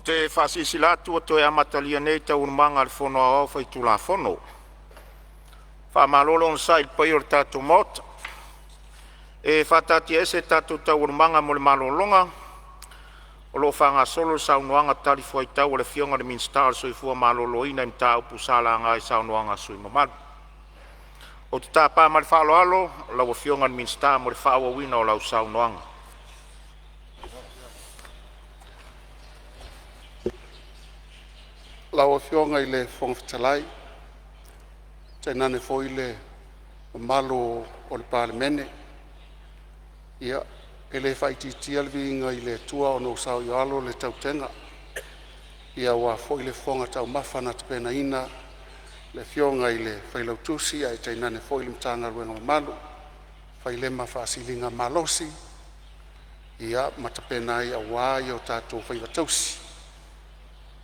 te faasilasila atu ua toe amatalia nei Taualumaga a le Fono Aoao Faitulafono. Faamalo le onosai i le paia o le tatou Maota. E faataatiaese tatou Taualumaga mo le malologa o lo o faagasolo le saunoaga talifuaitau a le Afioga i le Minisita o le Soifua Maloloina i mataupu sa laga i saunoaga a sui usufono mamalu. Ou te tapa ma le faaaloalo lau Afioga i le Minisita mo le faaauauina o lau saunoaga. Lau Afioga i le Fofoga Fetalai, tainane foi le mamalu o le Palemene, ia e le faaitiitia le viiga i le Atua ona ua saoialo le tautega aua foi le fofoga taumafa na tapenaina e le Afioga i le Failautusi ae tainane foi le Matagaluega mamalu fai lea ma faasiligamalosi ma tapena ai aua o tatou faiva tausi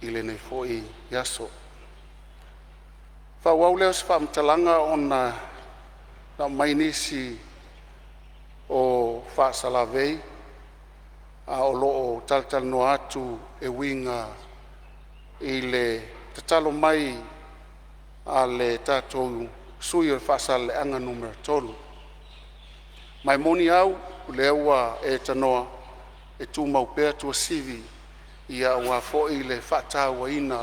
i lenei foi aso. Faaauau lea o se faamatalaga ona na aumai nisi o faasalavei a o lo o talatalanoa atu e uiga i le tatalo mai a le tatou sui usufono o Faasaleleaga Nu.3. Ma e moni au, o lea ua e tanoa e tumau pea Tuasivi aua foi le faatauaina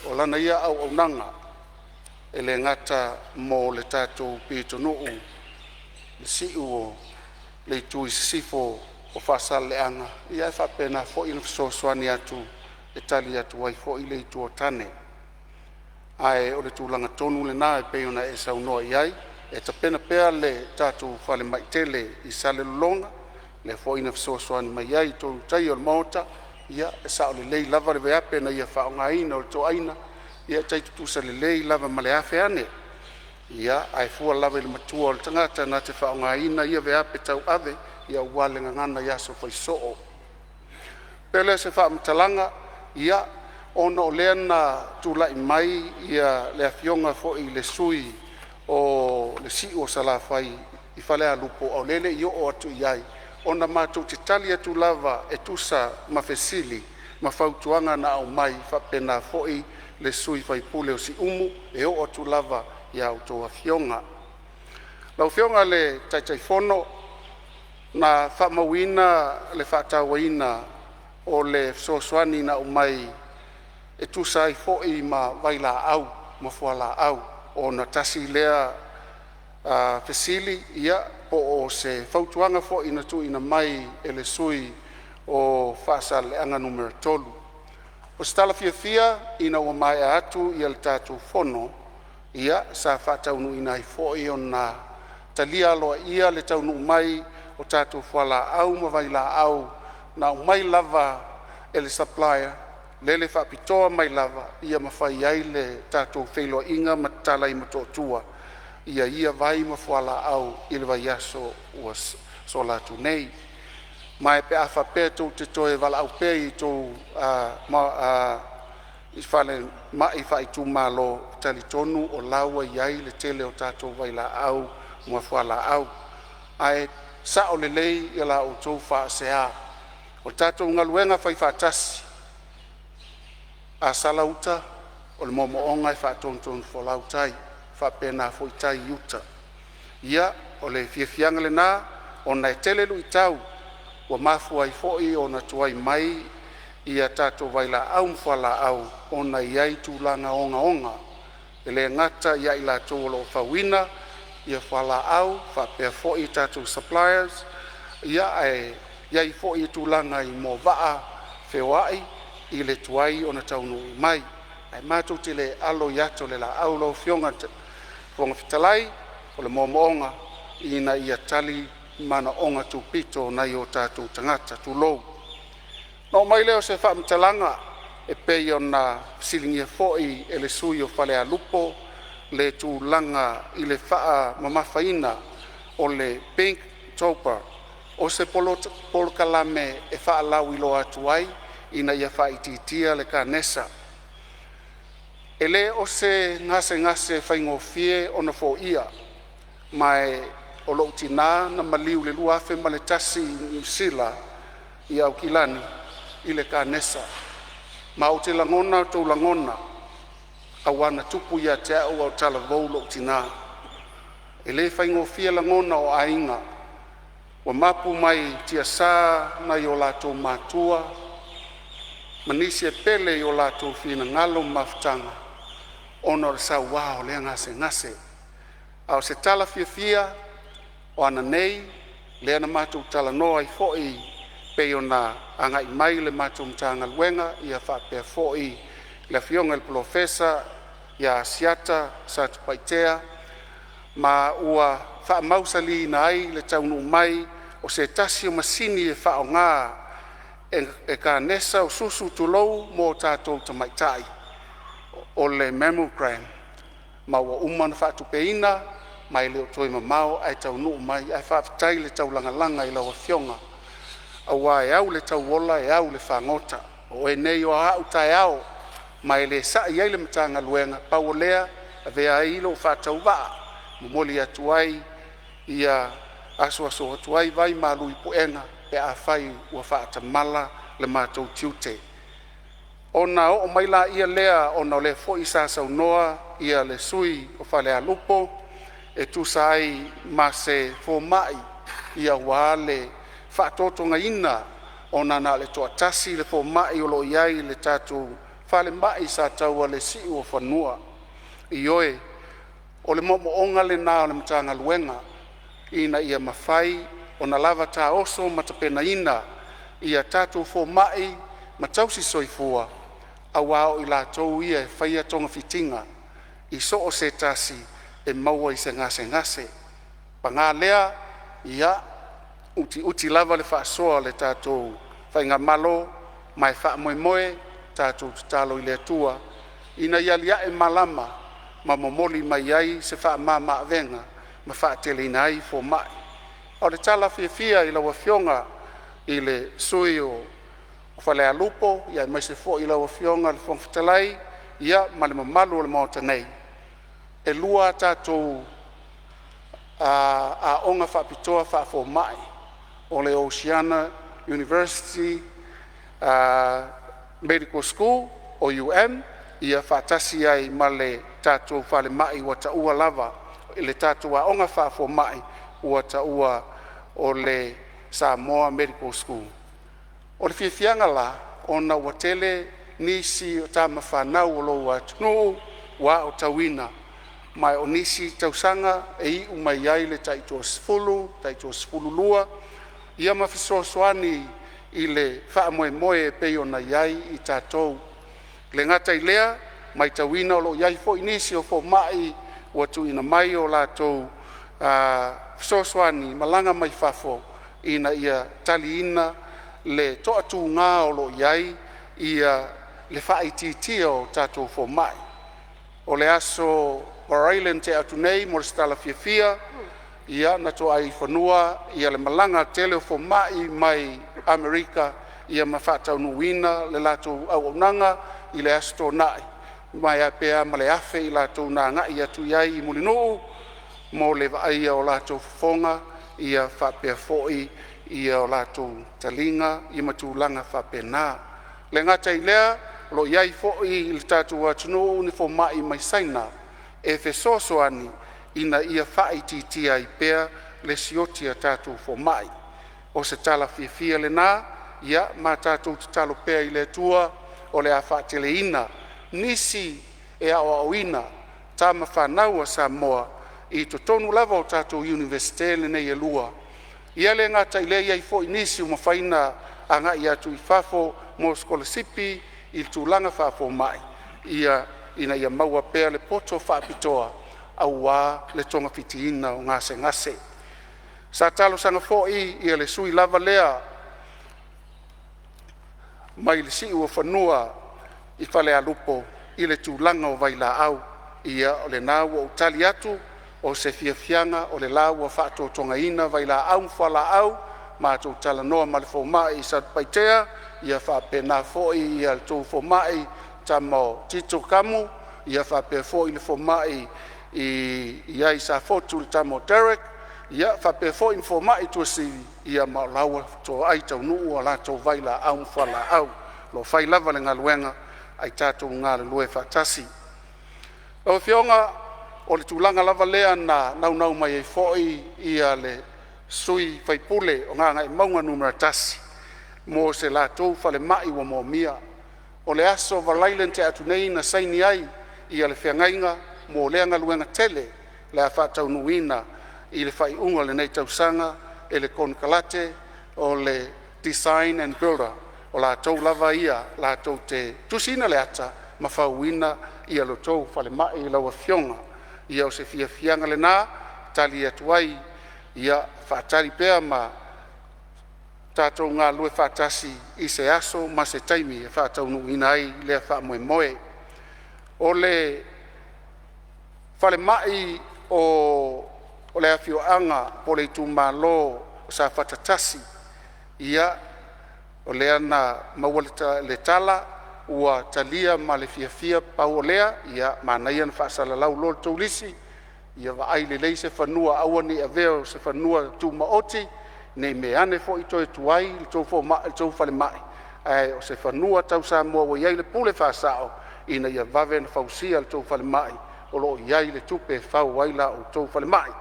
o lana ia auaunaga e le gata mo le tatou pitonuu i le si'u o le itu i sisifo o Faasaleleaga, ae faapena foi ona fesoasoani atu e tali atu ai foi le itu a tane. Ae o le tulaga tonu lena e pei ona e saunoa i ai, e tapena pea le tatou falemai tele i Salelologa, lea foi na fesoasoani mai ai i toeulutaia o le Maota. Ia e sao lelei lava le veape na ia faaaogaina o le toaina, ia e tai tutusa lelei lava ma le 1,000 ane. Ia, ae fua lava i le matua o le tagata na te faaaogaina ia veape tauave aua le gagana i aso fai soo. Ona oo mai lea o se faamatalaga, ia, ona o lea na tulai mai le afioga foi i le sui usufono o le Si'u o Salafai i Falealupo, a o lea e le i oo atu i ai, ona matou te tali atu lava e tusa ma fesili ma fautuaga na aumai, faapena foi le sui usufono o Siumu, e oo atu lava i a outou afioga. Lau Afioga i le Taitaifono, na faamauina le faatauaina o le fesoasoani na aumai e tusa ai foi ma vailaau ma fualaau, ona tasi lea fesili po o se fautuaga foi na tuuina mai e le sui usufono o Faasaleleaga Nu.3. O se tala fiafia ina ua maea atu le tatou fono, ia sa faataunuuina ai foi ona talia aloaia le taunuu mai o tatou fualaau ma vailaau na aumai lava e le supplier lele faapitoa mai lava ia mafai ai le tatou feiloaiga ma tatala ai i Motootua ia vai ma fualaau i le vaiaso ua sola atu nei. Ma e pe a faapea tou te toe valaau pea i tou falemai faaitumalo, e talitonu o la ua i ai le tele o tatou vailaau ma fualaau. Ae sao lelei la outou faasea. O le tatou galuega faifaatasi, a sala uta o le moomooga e faatonutonufolau tai, e faapena foi tai i uta. Ia, o le fiafiaga lena ona e tele luitau ua mafua ai foi ona tuai mai ia tatou vailaau ma fualaau ona e i ai tulaga ogaoga, e le gata ia i latou o lo o fauina fualaau faapea foi tatou suppliers, ae i ai foi tulaga i moavaa feoai i le tuai ona taunuu mai. Ae matou te le alo i ata o le laau lau Afioga i le Fofoga Fetalai, o le moomooga ina ia tali manaoga tupito o nai o tatou tagata. Tulou. Ona oo mai lea o se faamatalaga e pei ona fesiligia foi e le sui usufono o Falealupo le tulaga i le faamamafaina o le pink topper, o se polokalame e faalauiloa atu ai ina ia faaitiitia le kanesa. E le o se gasegase faigofie ona foia, ma o lo'u tina na maliu i le 2001 i Niu Sila, i Aukilani i le kanesa. Ma ou te lagona o outou lagona aua na tupu ia te au a o talavou lou tina. E le faigofie lagona o aiga ua mapu mai tiasa nai o latou matua ma nisi e pele i o latou finagalo ma mafutaga ona o le saua o lea gasegase. A o se tala fiafia, o ananei lea na matou talanoa ai foi e pei ona agai mai le matou Matagaluega faapea foi le Afioga i le Polofesa ia Asiata Satupaitea, ma ua faamausaliina ai le taunuu mai o se tasi o masini e faaaoga e kanesa o susu tulou, mo tatou tamaitai, o le mammogram, ma ua uma ona faatupeina ma e le o toe mamao ae taunuu mai. Ae faafetai le taulagalaga i lau Afioga aua e au i le tauola e au i le fagota. O oe nei o au taeao ma e le sa'i ai le Matagaluega. Pau o lea, avea ai lou faatauvaa e momoli atu ai ia asuasu atu ai vai malu i puega pe afai ua faatamala le matou tiute. Ona oo mai lea ona o lea foi sa saunoa le sui usufono o Falealupo e tusa ai ma se fomai aua le faatotogaina ona na o le toatasi le fomai o lo o i ai i le tatou falemai i Sataua i le Siuofanua. Ioe, o le moomooga lena o le Matagaluega ina ia mafai ona lava taoso ma tapenaina ia tatou fomai ma tausisoifua aua o i latou ia e faia togafitiga i so o se tasi e maua i se gasegase. Paga lea, ia utiuti lava le faasoa a le tatou faigamalo ma e faamoemoe tatou tatalo i le Atua ina ia alia'e malama ma momoli mai ai se faamamaavega ma faateleina ai fomai. A o le tala fiafia i lau Afioga i le sui usufono o Falealupo aemaise foi lau Afioga i le Fofoga Fetalai ma le mamalu o le Maota nei, e lua a tatou aoga faapitoa faafomai, o le Oceania University Medical School OUM faatasi ai ma le tatou falemai ua taua lava i le tatou aoga faafomai ua taua o le Samoa Medical School. O le fiafiaga la ona ua tele nisi o tamafanau a lou atunuu ua aotauina, ma o nisi tausaga e iu mai ai le tai-toasefulu, taitoasefululua ia ma fesoasoani i le faamoemoe e pei ona i ai i tatou. E le gata i lea, matauina o lo o i ai foi nisi o fomai ua tuuina mai o latou fesoasoani malaga mai fafo ina ia taliina le toatuga o lo o i ai le faaitiitia o tatou fomai. O le aso Faraile na tea atu nei mo se tala fiafia na toai i fanua le malaga tele o fomai mai Amerika ma faataunuuina le latou auaunaga i le Aso Toonai, ma pe a ma le 1000 i latou na agai atu i ai i Mulinuu mo le vaaia o latou fofoga faapea foi o latou taliga ma tulaga faapena. E le gata i lea, o lo o i ai foi i le tatou atunuu ni fomai mai Saina e fesoasoani ina ia faaitiitia ai pea le sioki o tatou fomai. O se tala fiafia lena, ia ma tatou tatalo pea i le Atua o le a faateleina nisi e aoaoina tamafanau a Samoa i totonu lava o tatou Iunivesite nei e lua. Ia le gata i lea, e i ai foi nisi ua mafai ona agai atu i fafo mo sikolasipi i tulaga faafomai ina ia maua pea le poto faapitoa aua le togafitiina o gasegase. Sa talosaga foi le sui usufono lava lea mai le Siuofanua i Falealupo i le tulaga o vailaau. Ia o lena ua ou tali atu, o se fiafiaga o le la ua faatotogaina vailaau ma fualaau, matou talanoa ma le fomai i Satupaitea faapena foi la outou fomai le tama o Tito Kamu, faapea foi le fomai i ai i Safotu le tama o Derek, faapea foi ma fomai i Tuasivi, ma o la ua toai taunuu a latou vailaau ma fualaau. O lo o fai lava le galuega Ae tatou galulue faatasi. Lau Afioga o le tulaga lava lea na naunau mai ai foi le sui usufono o Gagaemauga 1 mo se latou falemai ua moomia. O le aso Faraile na tea atu nei na saini ai le feagaiga mo lea galuega tele o le a faataunuuina i le faaiuga o lenei tausaga e le konekarate o le Design and Builder. O latou lava ia latou te tusiina le ata ma fauina lo outou falemai lau Afioga. Ia o se fiafiaga lena e tali atu ai, ia faatali pea ma tatou galulue faatasi i se aso ma se taimi e faataunuuina ai lea faamoemoe. O le falemai o le afioaga po o le itumalo o Safata 1, ia o lea na maua le tala ua talia ma le fiafia. Pau o lea ia manaia ona faasalalau loa le tou lisi ia vaai lelei se fanua, aua ne i avea o se fanua tumaoti ne i meaane foi toe tuai le tou falemai, ae o se fanua tau Samoa ua i ai le pule faasao ina ia vave ona fausia le tou falemai o lo o i ai le tupe e fau ai la outou falemai.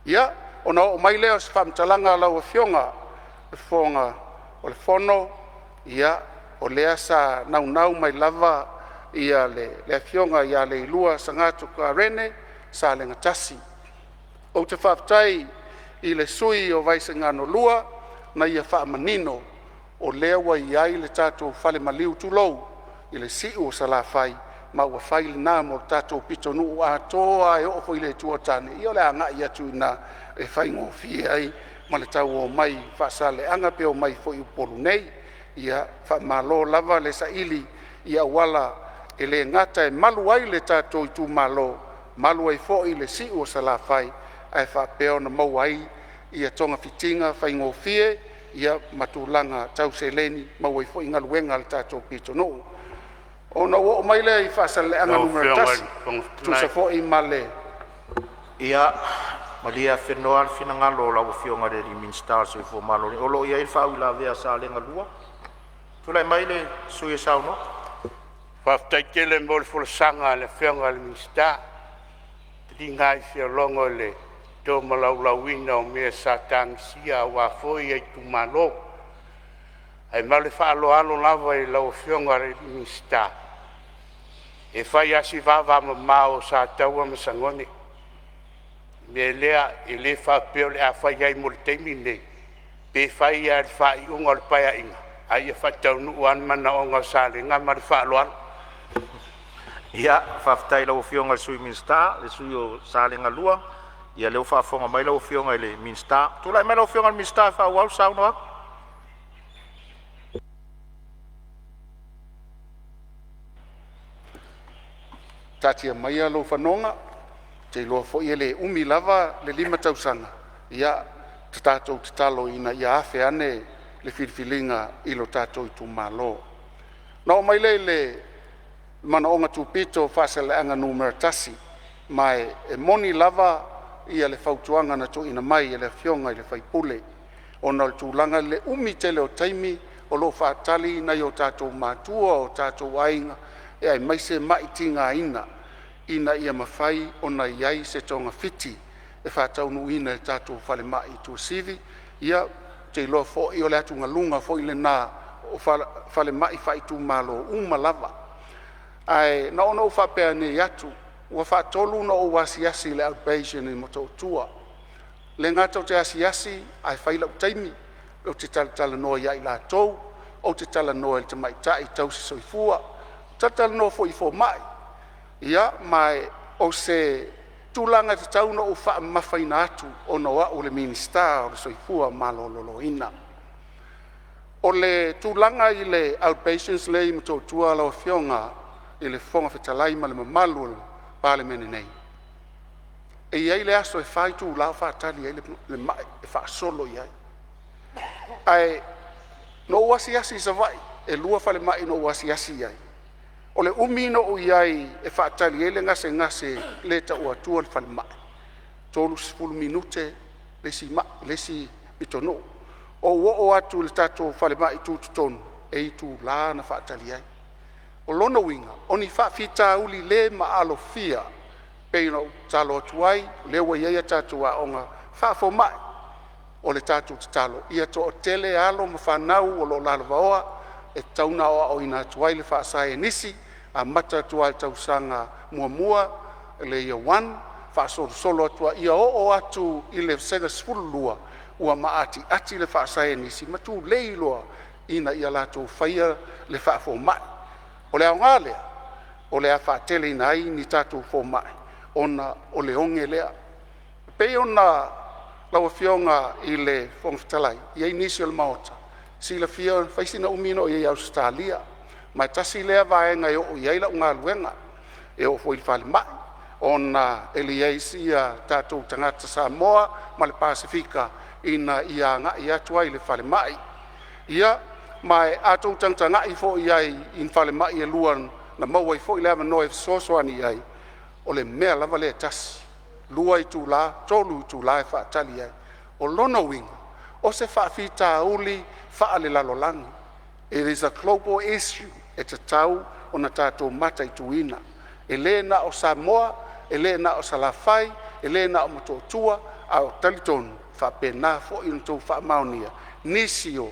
Ia, ona oo mai lea o se faamatalaga lau Afioga i le Fofoga o le Fono, ia o lea sa naunau mai lava le Afioga ia Leilua Sagattu Karene Salega 1. Ou te faafetai i le sui usufono o Vaisigano 2 na ia faamanino o lea ua i ai le tatou falemaliu, tulou, i le si'u o Salafai, ma ua fai lena mo le tatou pitonuu atoa lava e oo foi i le itu o tane. Ia o le agai atu i ina e faigofie ai ma le tau omai i Faasaleleaga pe omai foi i Upolu nei. Ia faamalo lava le saili i auala e le gata e malu ai le tatou itumalo, malu ai foi le si'u o Salafai, ae faapea ona maua ai togafitiga faigofie ma tulaga tau seleni, maua ai foi galuega a le tatou pitonuu. Ona ou oo mai lea i Faasaleleaga Lau Afioga i Nu.1 le Fofoga e tusa Fetalai. foi ma le Ia malie afenoa le finagalo o lau Afioga i le Minisita o le Soifua Maloloina, o lo o i ai le faauilavea a Salega 2. Tulai mai le sui usufono e saunoa. Faafetai tele mo le folasaga a le Afioga i le Minisita, e tiga lava le logo i le tolaulauina o mea sa tagisia aua foi itumalo. Ae ma le faaaloalo lava i lau Afioga i le Minisita, e fai lava si vavamamao o Sataua ma Sagone. O le mea lea, e le faapea o le a fai ai mo le taimi lenei, pe fai lava i le faaiuga o le Paeaiga, a ia faataunuu lava le manaoga o Salega. Ma le faaaloalo. Ia faafetai i lau Afioga i le Sui Minisita, le sui usufono o Salega 2. Ia lea ua faafofoga mai lau Afioga i le Minisita. Tulai mai lau Afioga i le Minisita e faaauau le saunoaga. Taatia maia lou fanoga, ou te iloa foi e le umi lava le 5 tausaga. Ia tatou tatalo ina ia afe ane le filifiliga i lo tatou itumalo. Ona oo mai lea i le manaoga tupito o Faasaleleaga 1, ma e moni lava le fautuaga na tuuina mai e le afioga i le sui usufono ona o le tulaga i le umi tele o taimi o lo o faatali nai o tatou matua o tatou aiga, aemaise ma'i tigaina ina ia mafai ona i ai se togafiti e faataunuuina i le tatou falemai i Tuasivi. Ia, ou te iloa foi o le atugaluga foi lena o falemai faaitumalo uma lava. Ae na ona ou faapea nei atu, ua faatolu ona ou asiasi i le outpatient i Motootua. E le gata ou te asiasi ae fai la'u taimi ou te talatalanoa ia i latou, ou te talanoa i le tamaitai tausisoifua, talatalanoa foi i fomai. Ia ma o se tulaga e tatau ona ou faamamafaina atu ona o au o le Minisita o le Soifua Maloloina. O le tulaga i le outpatients lea e i Motootua lau Afioga i le Fofoga Fetalai ma le mamalu o le Palemene nei, e i ai le aso e 4 itula o faatali ai le mai e faasolo i ai. Ae na ou asiasi i Savaii, e 2 falemai na ou asiasi i ai. O le umi na ou i ai e faatali ai le gasegase lea e tau atua le falemai, e 30 minute le isi mai le isi pitonuu. Ou oo atu i le tatou falemai tutotonu, e itula na faatali ai. O lona uiga o ni faafitauli le maalofia e pei ona ou tatalo atu ai, o lea ua i ai a tatou aoga faafomai. O le tatou tatalo ia toatele alo ma fanau o lo o lalovaoa e tatau ona aoaoina atu ai le faasaienisi, amata atu lava i le tausaga muamua le Year 1 faasolosolo atu ai, ia oo atu i le Vasega 12 ua maatiati le faasaienisi ma tulei loa ina ia latou faia le faafomai. O le aoga lea o le a faateleina ai ni tatou fomai ona o le oge lea. E pei ona lau Afioga i le Fofoga Fetalai, e i ai nisi o le Maota e silafia e fai sina umi na ou i ai i Ausetalia, ma e tasi lea vaega e oo i ai lau galuega. E oo foi i le falemai ona e leai sina tatou tagata Samoa ma le Pasefika ina ia agai atu ai i le falemai. Ia, ma a outou tagatagai foi i ai i falemai e lua na maua ai foi le avanoa e fesoasoani ai, o le mea lava lea e tasi, 2 itula, 3 itula e faatali ai. O lona uiga o se faafitauli faalelalolagi, it is a global issue e tatau ona tatou mataituina. E le na o Samoa, e le na o Salafai, e le na o Motootua, ae ou te talitonu e faapena foi ona outou faamaonia nisi o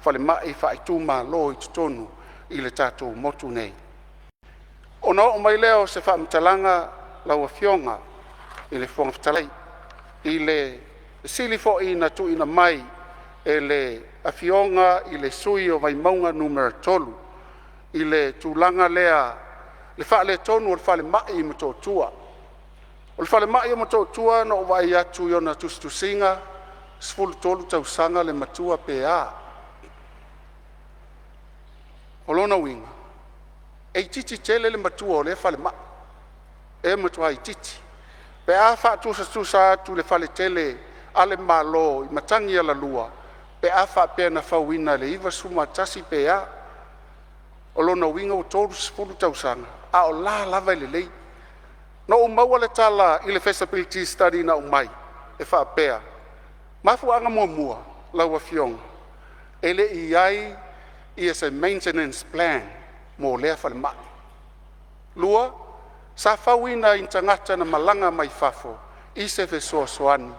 falemai faaitumalo i totonu o le tatou motu nei. Ona oo mai lea o se faamatalaga lau Afioga i le Fofoga Fetalai i le fesili foi na tuuina mai e le Afioga i le sui usufono o Vaimauga 3 i le tulaga lea i le faaletonu o le falemai i Motootua. O le falemai o Motootua na ou vaai atu i ona tusitusiga, e 13 tausaga le matua pe a. O lona uiga e itiiti tele le matua o lea falemai, e matua itiiti. Pe a faatusatusa atu i le fale tele a le Malo i Matagialalua pe a faapea na fauina i le 1991 pe a. O lona uiga ua 30 tausaga a o la e lava e lelei. Na ou maua le tala i le feasibility study na aumai e faapea, o le mafuaaga muamua lau Afioga, e le i i ai se maintenance plan mo lea falemai. Lua, sa fauina e ni tagata na malaga mai fafo i se fesoasoani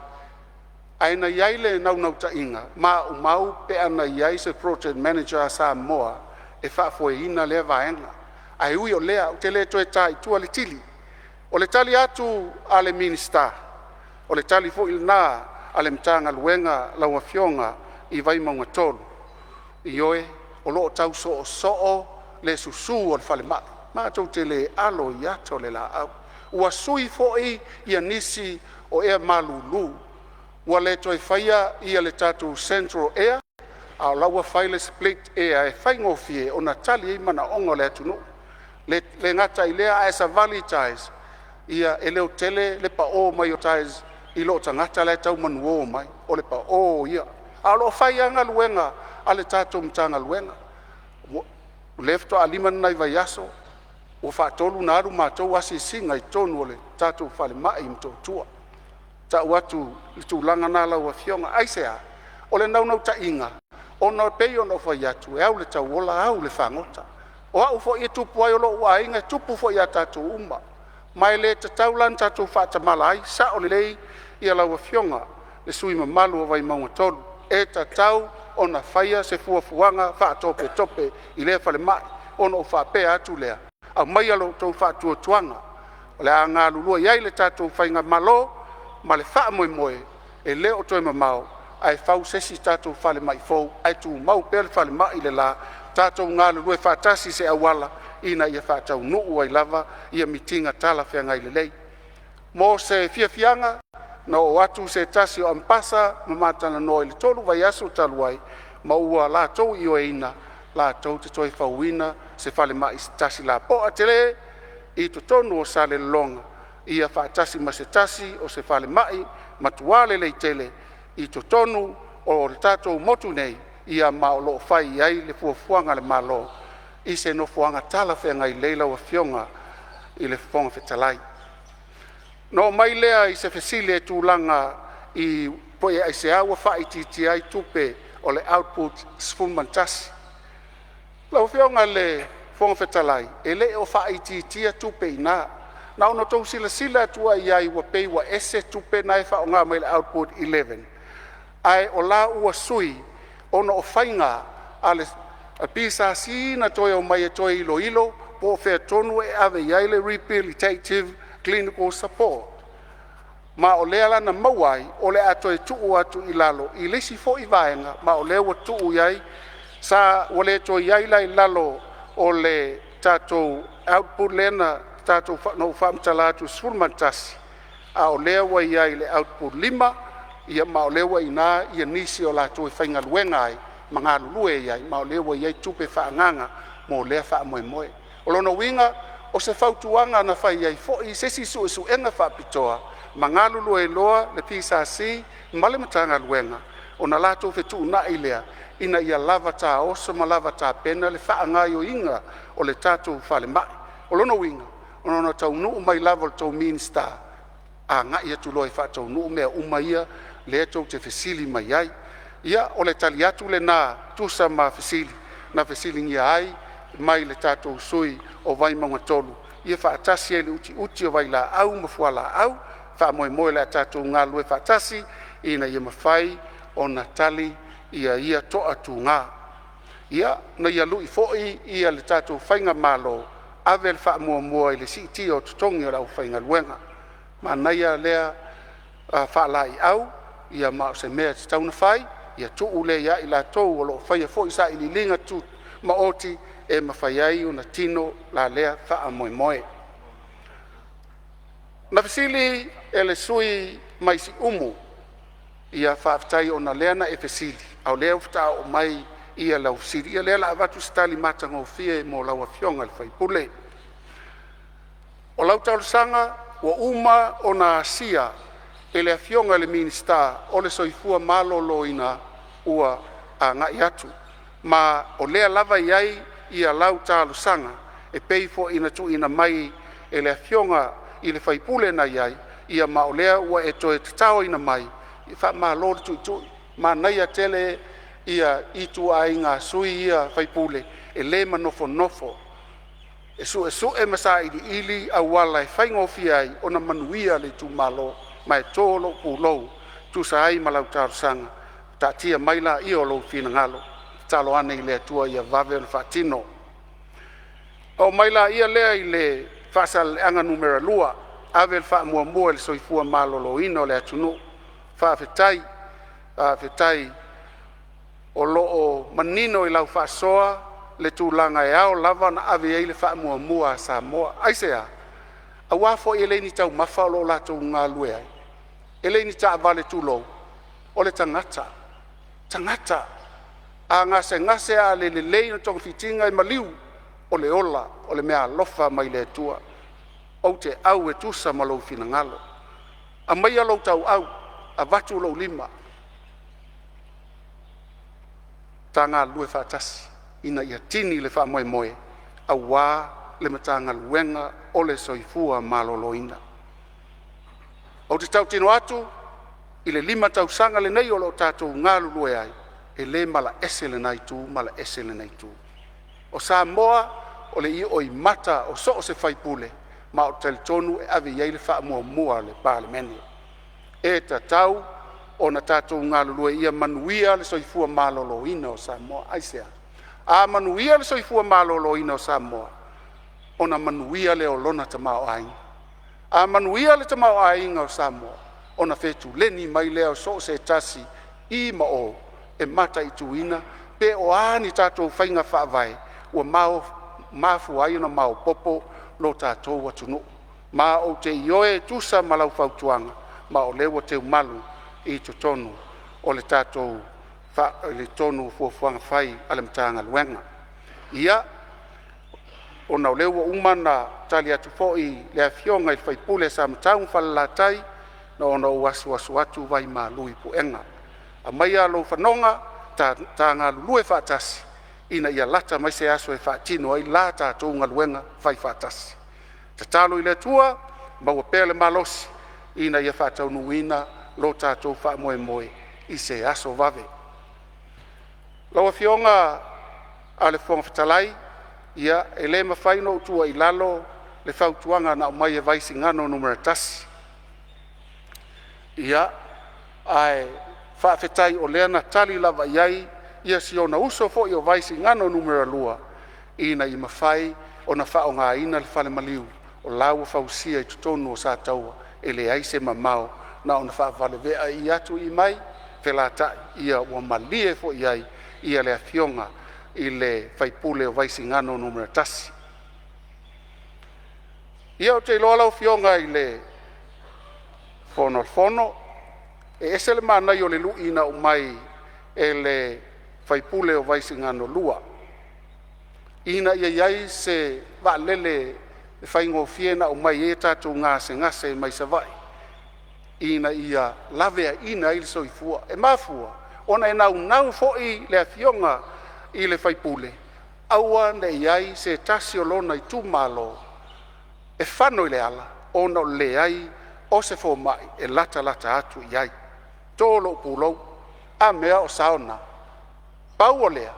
ae na i ai le naunautaiga maumau pe ana i ai se project manager a Samoa e faafoeina lea vaega. Ae ui o lea, ou te le toe ta i tua le tili. O le tali atu a le Minisita, o le tali foi lena a le Matagaluega lau Afioga i Vaimauga 3, ioe, o lo o tau soosoo le susu o le falemai. Matou te le alo i ata o le laau. Ua sui foi nisi o ea malulu, ua le toe faia le tatou central air a o la ua fai le split air e faigofie ona tali ai manaoga o le atunuu. E le gata i lea, a e savali i tiles, ia e leotele le pao mai o tiles i loo tagata la e tau manuo mai, o le pao ia. Ae o lo o fai lava galuega a le tatou Matagaluega. O lea faatoa 5 ni nai vaiaso ua faatolu ona alu matou asiasiga i totonu o le tatou falemai i Motootua. E tau atu i le tulaga lena lau Afioga. Aisea? O le naunautaiga ona e pei ona ou fai atu, e au i le tauola au i le fagota. O au foi e tupu ai, o lou aiga, e tupu foi ia tatou uma. Ma e le tatau la ona tatou faatamala ai. E sao lelei lau Afioga i le sui usufono mamalu o Vaimauga 3, e tatau ona faia se fuafuaga faatopetope i lea falemai. Ona ou faapea atu lea, aumaia lo outou faatuatuaga o le a galulue i ai le tatou faigamalo ma le faamoemoe e le o toe mamao ae fau se isi tatou falemai fou ae tumau pea le falemai le la, tatou galulue faatasi i se auala ina ia faataunuu ai lava ia mitiga talafeagai lelei. Mo se fiafiaga, na oo atu se tasi o Amepasa ma ma talanoa i le 3 vaiaso talu ai ma ua latou ioeina latou te toe fauina se falemai se tasi lapoa tele i totonu o Salelologa, ia faatasi ma se tasi o se falemai matua lelei tele i totonu o le tatou motu nei, ma o lo o fai i ai le fuafuaga a le Malo i se nofoaga talafeagai lelei lau Afioga i le Fofoga Fetalai. Ona oo mai lea i se fesili i le tulaga i pe aisea ua faaitiitia ai tupe o le output 11. Lau Afioga i le Fofoga Fetalai, e le o faaitiitia tupe i ina. Na ona outou silasila atu lava i ai ua pei ua ese tupe na e faaaoga mai le Output 11, ae o la ua sui ona o faiga a le PSC na toe omai e toe iloilo po o fea tonu e ave i ai le Rehabilitative Clinical Support. Ma o lea la na maua ai o le a toe tuu atu i lalo i le isi foi vaega, ma o lea ua tuu i ai sa ua le toe i ai la i lalo o le tatou output lea na ou faamatala atu e 11, a o lea ua i ai i le output 5, ia ma o lea ua i ina nisi o latou e faigaluega ai ma galulue ai, ma o lea ua i ai tupe faaagaaga mo lea faamoemoe. O lona uiga o se fautuaga na fai ai foi se isi suesuega faapitoa ma galulue ai loa le PSC ma le Matagaluega ona latou fetuunai lea ina ia lava taoso ma lava tapena le faagaoioiga o le tatou falemai. O lona uiga, na ona taunuu mai lava o le tou Minisita agai atu loa e faataunuu mea uma ia lea tou te fesili mai ai. Ia, o le tali atu lena e tusa ma fesili na fesiligia ai mai le tatou sui usufono o Vaimauga 3, ia faatasi ai ma le utiuti o vailaau ma fualaau. Faamoemoe o le a tatou galulue faatasi ina ia mafai ona tali ia toatuga. Ia, ina ia lui foi le tatou faigamalo, ave le faamuamua i le siitia o totogi o le aufaigaluega. Manaia lea faalaeiau, ma o se mea e tatau ona fai, ia tuu lea ia i latou o lo o faia foi sailiiliga tumaoti e mafai ai ona tino la lea faamoemoe. Na fesili le sui usufono mai Siumu, ia faafetai ona o lea na e fesili a o lea faatoa oo mai lau fesili. Ia o lea o le a avatu se tali matagofie mo lau Afioga i le sui usufono. O lau talosaga ua uma ona asia e le Afioga i le Minisita o le Soifua Maloloina ua agai atu, ma o lea lava e i ai lau talosaga e pei foi ona tuuina mai e le Afioga i le sui usufono na i ai, ma o lea ua e toe tataoina mai. Faamalo le tuitui, manaia tele ituaiga sui usufono ia e le manofonofo, e suesue ma sailiili auala e faigofie ai ona manuia le itumalo. Ma e to lou pulou e tusa ai ma lau talosaga. Taatia mai laia o lou finagalo, tatalo ane i le Atua ia vave ona faatino. Ona oo mai lea i le Faasaleleaga 2, ave le faamuamua i le soifua maloloina o le atunuu. Faafetai, faafetai o lo o manino i lau faasoa le tulaga e ao lava ona ave i ai le faamuamua a Samoa. Aisea? Aua foi e le o ni taumafa o lo o latou galulue ai, e le o ni taavale, tulou, o le tagata, tagata. A gasegase a le lelei ona togafitiga e maliu, o le ola o le meaalofa mai le Atua. Ou te au e tusa ma lou finagalo. Aumaia lou tauau avatu lou lima, ta galulue faatasi ina ia tini le faamoemoe aua le Matagaluega o le Soifua Maloloina. Ou te tautino atu i le 5 tausaga lenei o lo o tatou galulue ai, e le malaese lena itu malaese lenei itu. O Samoa o le ioimata o so o se faipule, ma ou te talitonu e ave i ai le faamuamua a le Palemene. E tatau ona tatou galulue ia manuia le soifua maloloina o Samoa. Aisea? A manuia le soifua maloloina o Samoa ona manuia lea o lona tamaoaiga. A manuia le tamaoaiga o Samoa ona fetuleni mai lea o so o se tasi i ma o e mataituina pe o a ni tatou faiga faavae ua mafua ai ona maopoopo lo tatou atunuu. Ma ou te ioe e tusa ma lau fautuaga, ma o lea ua teumalu i totonu o le tatou fuafuaga fai a le Matagaluega. Ia, ona o lea ua uma ona tali atu foi i le Afioga i le sui usufono o Samatau ma Falelatai, na ona ou asuasu atu vaimalu i puega, aumaia lou fanoga ta galulue faatasi ina ia lata mai se aso e faatino ai la tatou galuega faifaatasi. Tatalo i le Atua maua pea le malosi ina ia faataunuuina lo tatou faamoemoe i se aso vave. Lau Afioga i le Fofoga Fetalai, Ia, e le mafai ona ou tuua i lalo le fautuaga na aumai e Vaisigano Nu.1. Ia, ae faafetai o lea na tali lava i ai si ona uso foi o Vaisigano Nu.2 ina ia mafai ona faaaogaina le falemaliu o la ua fausia i totonu o Sataua, e leai se mamao na ona faavavevaveai atu i mai felatai ia ua malie foi i ai le afioga i le sui usufono o Vaisigano Nu.1. Ia, ou te iloa lau Afioga i le Fofoga Fetalai, e ese le manaia o le lui na aumai e le sui usufono o Vaisigano 2 ina ia i ai se vaalele e faigofie ona aumai ai tatou gasegase mai Savaii ina ia laveaiina ai le soifua. E mafua ona e naunau foi le afioga i le sui usufono aua ne i i ai se tasi o lona itumalo e fano i le ala ona o le leai o se fomai e latalata atu i ai. To lou pulou. A mea o sao na? Pau o lea,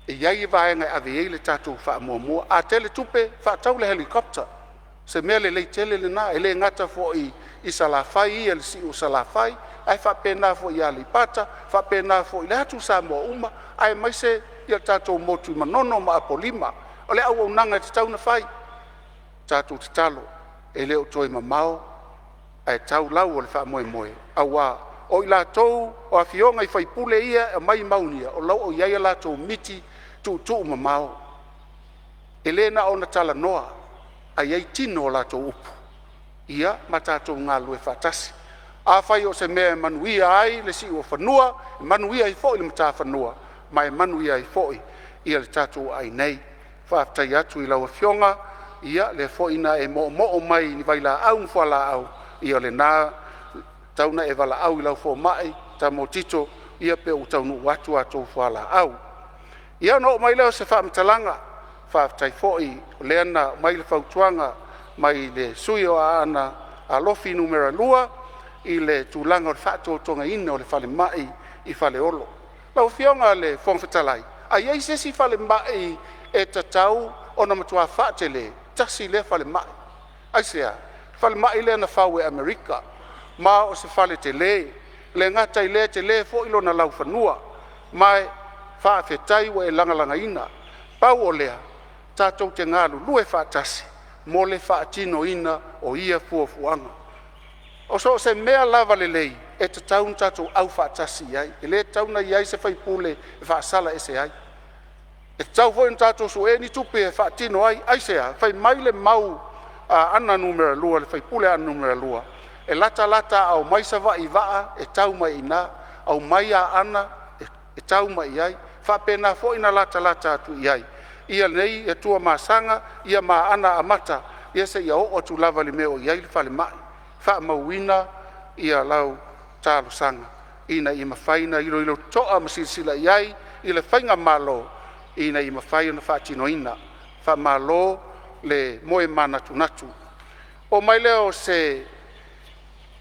e i ai vaega e ave i ai le tatou faamuamua. A tele tupe, faatau le helicopter. O se mea lelei tele lena, e le gata foi i Salafai ia i le si'u o Salafai, ae faapena foi ia Aleipata, faapena foi i atu Samoa uma, aemaise le tatou motu i Manono ma Apolima. O le auaunaga e tatau ona fai. Tatou tatalo e le o toe mamao ae tau lau o le faamoemoe, aua o i latou o afioga i sui usufono ia e aumai mau ia, o lo o i ai a latou miti tuutuumamao. E le na ona talanoa ae i ai tino o latou upu, ia ma tatou galulue faatasi. Afai o se mea e manuia ai le siuofanua, manuia ai foi le matafanua ma e manuia ai foi le tatou aai nei. Faafetai atu i lau Afioga, o lea foi na e moomoo mai i vailaau ma fualaau, ia o lena e tatau ona e valaau i lau fomai Tama Tito pe ua taunuu atu a outou fualaau. Ia ona oo mai lea o se faamatalaga, faafetai foi o lea na aumai le fautuaga mai le sui usufono o Aana Alofi 2 i le tulaga o le faatotogaina o le falemai i Faleolo. Lau Afioga i le Fofoga Fetalai, a i ai se isi falemai e tatau ona matua faatele, tasi lea falemai. Aisea? O le falemai lea na fau e Amerika ma o se fale tele. E le gata i lea e tele foi lona laufanua ma e faafetai ua e lagalagaina. Pau o lea, tatou te galulue faatasi mo le faatinoina o ia fuafuaga. O so o se mea lava lelei e tatau ona tatou aufaatasi i ai, e le tatau ona i ai se sui usufono e faasala ese ai. E tatau foi ona tatou sue ni tupe e faatino ai. Aisea? Fai mai le mau a Aana 2, le sui usufono o Aana 2, e latalata a omai Savaii i vaa e tau mai i ina, aumai Aana e tau mai i ai. E faapena foi ona latalata atu i ai ia Tuamasaga ma Aana Amata seia oo atu lava i le mea o i ai le falemai. Faamauina lau talosaga ina ia mafai ona iloilo totoa ma silasila i ai le faigamalo ina ia mafai ona faatinoina. Faamalo le moe manatunatu. Oo mai lea o se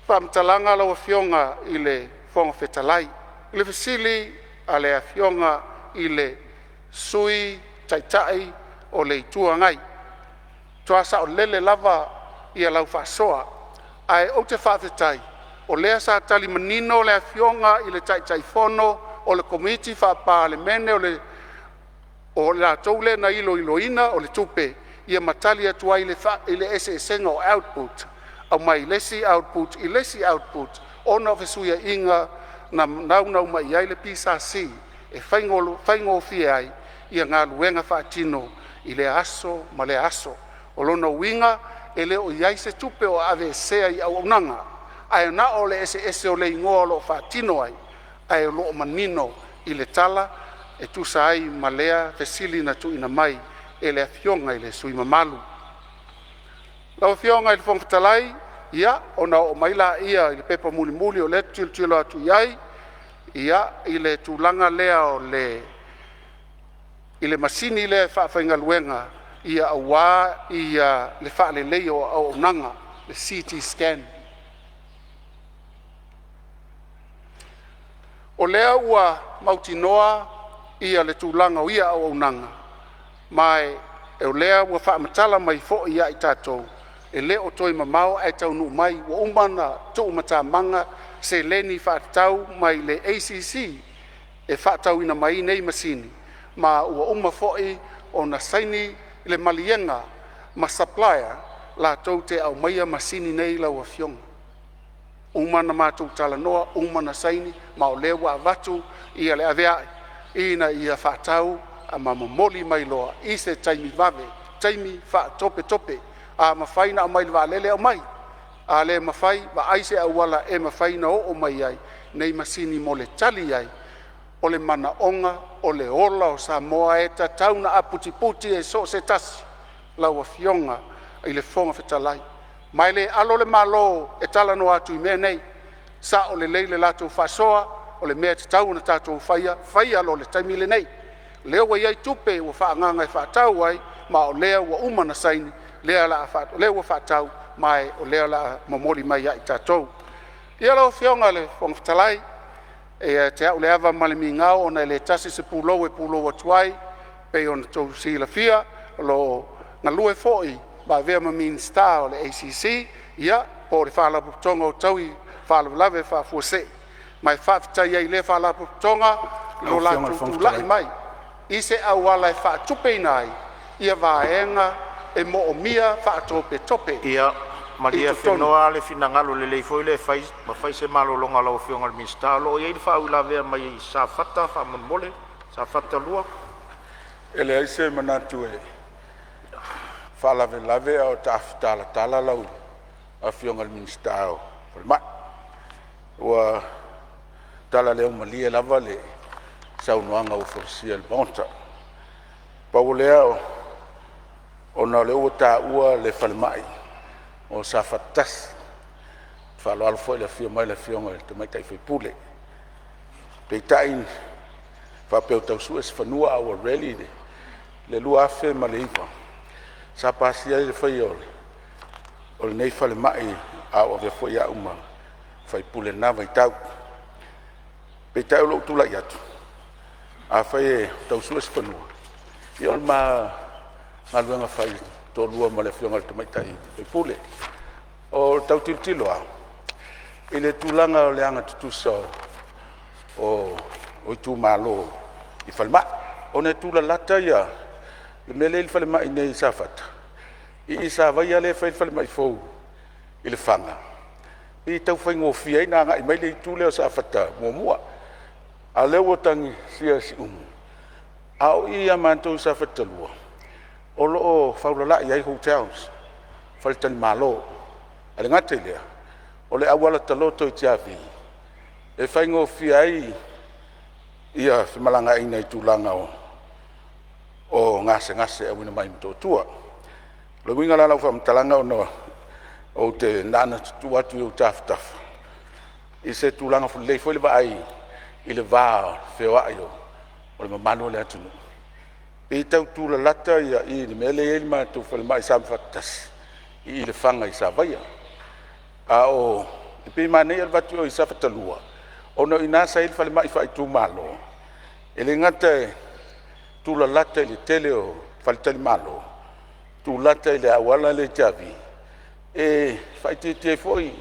faamatalaga lau Afioga i le Fofoga Fetalai i le fesili a le Afioga i le Sui Taitai o le Itu Agai, matua saolele lava lau faasoa, ae ou te faafetai o lea sa tali manino le Afioga i le Taitaifono o le Komiti Faa-Palemene o latou lea na iloiloina o le tupe, ia ma tali atu ai i le eseesega o output, aumai le isi output i le isi output ona o fesuiaiga na naunau mai ai le PSC e faigofie ai galuega faatino i lea aso ma lea aso. O lona uiga e le o i ai se tupe o aveesea i auaunaga, ae na o le eseese o le igoa o lo o faatino ai, ae o lo o manino i le tala e tusa ai ma lea fesili na tuuina mai e le Afioga i le sui usufono mamalu. Lau Afioga i le Fofoga Fetalai, ia ona oo mai lea i le pepa mulimuli o lea ou te tilotilo atu i ai i le tulaga lea i le masini lea e faafaigaluega aua le faaleleia o auaunaga, le CT Scan. O lea ua mautinoa le tulaga o ia auaunaga. Ma o lea ua faamatala mai foi ia i tatou, e le o toe mamao ae taunuu mai. Ua uma ona tuumatamaga seleni faatatau mai le ACC e faatauina mai ai nei masini, ma ua uma foi ona saini le maliega ma supplier latou te aumaia masini nei lau Afioga. Ua uma ona matou talanoa, uma ona saini ma o lea ua avatu ia le avea'i ina ia faatau ma momoli mai loa i se taimi vave, taimi faatopetope. A mafai ona aumai i le vaalele, aumai. A le mafai, vaai se auala e mafai ona oo mai ai nei masini mo le tali ai o le manaoga o le ola o Samoa e tatau ona aputiputi e so o se tasi lau Afioga i le Fofoga Fetalai. Ma e le alo le Malo e talanoa atu i mea nei, sao lelei le latou faasoa, o le mea e tatau ona tatou faia, faia loa i le taimi lenei. O lea ua i ai tupe ua faaagaaga e faatau ai, ma o lea ua uma ona saini, lea ua faatau ma o lea o le a momoli mai ia i tatou. Ia lau Afioga i le Fofoga Fetalai, e ia te au le ava ma le migao ona e le tasi se pulou e pulou atu ai, e pei ona outou silafia o lo o galue foi ma avea ma Minisita o le ACC po o le Faalapotopotoga o Taui o Faalavelave Faafuasei. Ma e faafetai ai i lea Faalapotopotoga i Lau lo Afioga i le latou Fofoga tulai Fetalai… mai i se auala e faatupeina ai vaega e moomia faatopetope Ia i malie totonu. afenoa le finagalo lelei foi lea e fai ma fai se malologa a lau Afioga i le Minisita. O lo o i ai le faauilavea mai Safata faamolemole, Safata 2. E leai se manatu e faalavelave a o taafitalatala lau Afioga i le Minisita o Falemai. Ua talaleumalie lava le saunoaga ua folasia i le Maota. Pau o lea, ona o lea ua taua le falemai o Safata 1. E faaaloalo foi i le afio mai o le afioga i le tamaitai sui usufono. Peitai a faapea ua tau sue se fanua a ua ready le 2009 sa pasia ai le faia o lenei falemai a o avea foi au ma sui usufono i lena vaitau. Peitai o lou tulai atu, afai e tau sue se fanua, ia o le ma galuega faitoalua ma le afioga i le tamaitai sui usufono. O le tau tilotilo lava i le tulaga o le agatutusa o itumalo i falemai, ona e tulalata le mea lea e i ai le falemai i Safata i Savaia lea e fai ai le falemai fou i Lefaga, e pei e tau faigofie ai ona agai mai le itu lea o Safata 1. A o lea ua tagisia Siumu, a o i ia matou i Safata 2, o lo o faulalai ai hotels, faletalimalo. Ae le gata i lea o le auala taloto i Tiavi e faigofie ai femalagaaiga i tulaga o gasegase e auina mai Motootua. O le uiga la o lau faamatalaga ona ou te na ona tuu atu i ou tafatafa i se tulaga lelei foi le vaai i le va feoai o le mamalu o le atunuu, pei e tau tulalata i le mea lea e i ai le matou falemai i Safata 1 i Lefaga i Savaia. Ae pei e manaia le avatu i o i Safata 2 ona o i ina sa i ai le falemai faaitumalo. E le gata e tulalata i le tele o faletalimalo, tulata i le auala lea i Tiavi, e faaitiitia ai foi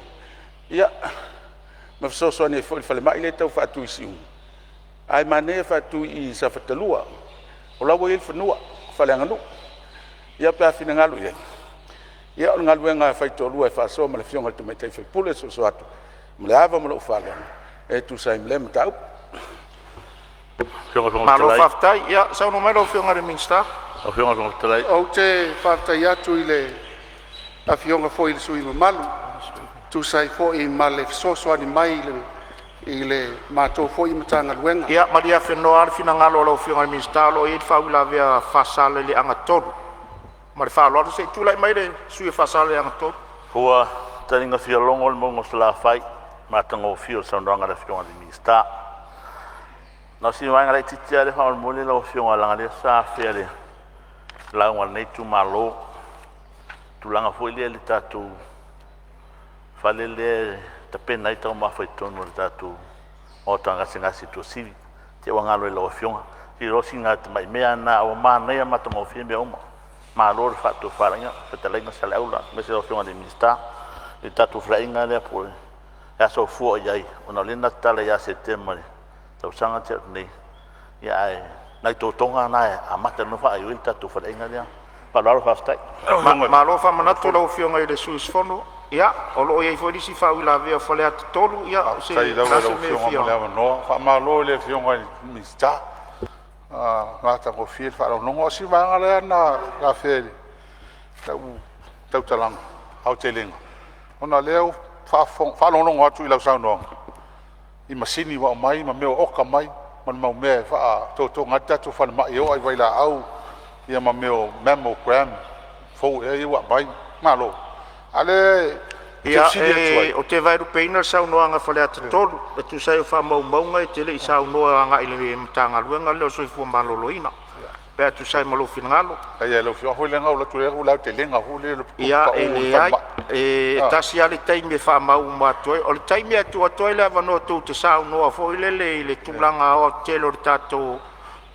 ma fesoasoani ai foi i le falemai lea e tau faatu i Siumu, ae manaia le faatu i Safata 2. O la e ua i ai le fanua faaleaganuu. Ia pe a finagalo i ai, ia o le galuega lava e faitoalua e faasoa ma le afioga i le tamaitai sui usufono e soso atu ma le ava ma lou faaaloalo e tusa ai ma lea mataupu. Malo faafetai. Ia saunoa mai lau Afioga i le Minisita. Ou te faafetai atu i le Afioga foi i le sui usufono mamalu e tusa ai foi ma le fesoasoani mai i le matou foi Matagaluega. Ia malie afenoa le finagalo o lau Afioga i le Minisita o lo o i ai le faauilavea a Faasaleleaga 3. Ma le faaaloalo, se i tulai mai le sui usufono mo Faasaleleaga 3. Ua taliga fialogo le mauga o Salafai i le matagofie o le saunoaga a le Afioga i le Minisita. Na o sina vaega laitiiti lava lea faamolemole lau Afioga leaga o lea sa afea e le lauga a lenei itumalo le tulaga foi lea i le tatou fale lea e tapena ai taumafa i totonu o le tatou maota gasegase i Tuasivi, i te i ua galo i lau Afioga. Iloa sina tamai mea lena ae ua manaia ma matagofie mea uma. Malo le faatofalaiga, fetalaiga Saleaula aemaise lau Afioga i le Minisita i le tatou feiloaiga lea po o le aso fua i ai, ona o lea na tatala ia Setema i le tausaga na tea atu nei, ae o nai totoga na e amata ai loa ona faaioi le tatou faleaiga lea. Ma le faaaloalo faafetai. Malo faamanatu i lau Afioga i le sui usufono. Ia, o lo o i ai foi le isi faauilavea a Faleata 3. Ia, o se Faafetai lava a i se lau mea e Afioga fia mo le avanoa. Faamalo i le Afioga i le Minisita, ua matagofie le faalogologo. A o si vaega lea na afea i lau tautalaga aotelega, ona o lea ua faalogologo atu i lau saunoaga i masini ua aumai ma mea ua oka mai ma le mau mea e faatotoga ai le tatou falemai, e oo lava i vailaau ma mea o mammogram fou ea ia ua aumai. Malo. A o lea ou te Ia, fesili atu ai, ou te vaelupeina le saunoaga a Faleata 3 e tusa ai o faamaumauga e te le i saunoa agai i le Matagaluega lea o le Soifua Maloloina, pe a tusa ai ma lou finagalo. Faafetai lava i lau Afioga. Foi leaga na ou alu atu i le aotelega foi lea o le Ia, tupu e pau o le leai, falemai. e tasi lava le taimi e faamau uma atu ai. O le taimi e tuu atu ai le avanoa tou te saunoa foi lele i le tulaga aoaotetele o le tatou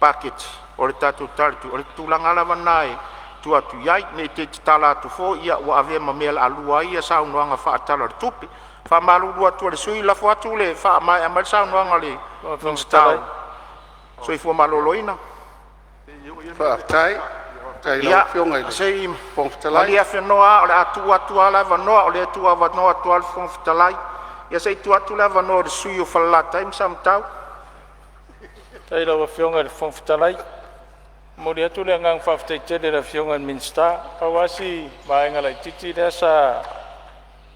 paketi o le tatou Tala o le Tupe, o le tulaga lava lena e tuu atu i ai. Ne i te i ua tatala atu foi ua avea ma mea o le a lua ai saunoaga faa-Tala o le Tupe. E faamalulu atu ai i le sui usufono, lafo atu le faamaea mai le saunoaga a le Minisita o le Soifua Maloloina. Faafetai. Faafetai i lau Ia, Afioga i le se i Fofoga Fetalai. malie afenoa lava o le a tuu atu lava le avanoa, o lea e tuuavanoa atu lava le Fofoga Fetalai. Ia se i tuu atu le avanoa i le sui usufono mo Falelatai ma Samatau. Faafetai i lau Afioga i le Fofoga Fetalai. E momoli atu le agaga faafetai tele i le Afioga i le Minisita. Pau lava si vaega laitiiti lea sa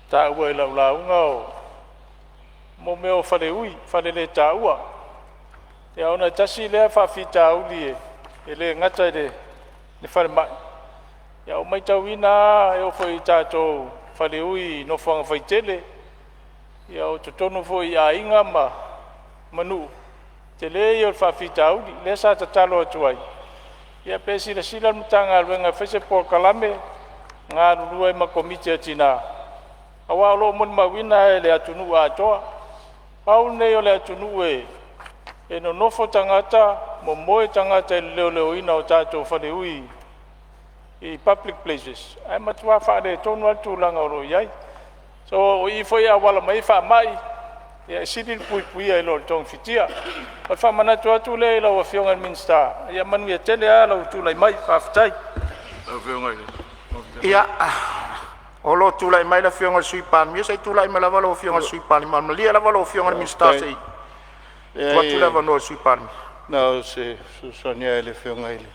taua i lau lauga o mea o faleui, faleletaua. Ia ona e tasi lea faafitauli e le gata i le falemai, ae ua matauina lava e oo foi i tatou faleui i nofoaga faitele, ia o totonu foi i aiga ma nuu, tele ia o le faafitauli. Lea sa tatalo atu ai, ia pe silasila le Matagaluega e fai se polokalame, galulue ai ma komiti a tina, aua o lo o molimauina lava e le atunuu atoa. Pau lenei o le atunuu e nonofo tagata momoe tagata i le leoleoina o tatou faleui i public places ae matua faaletonu lava le tulaga o lo o i ai. So, o i foi e auala mai ai faamai, e sili le puipuia i lo le togafitia. O le faamanatu atu lea i lau Afioga i le Minisita. Ia manuia tele lava lou tulai mai. Faafetai. Ia, o lo o tulai mai le Afioga i le Sui Palemia. Se i tulai mai lava lau Afioga i le Sui Palemia. Malie lava lau Afioga i le Minisita se i tuu atu le avanoa i le Sui Palemia. Na o se fesoasoani lava i le Afioga i le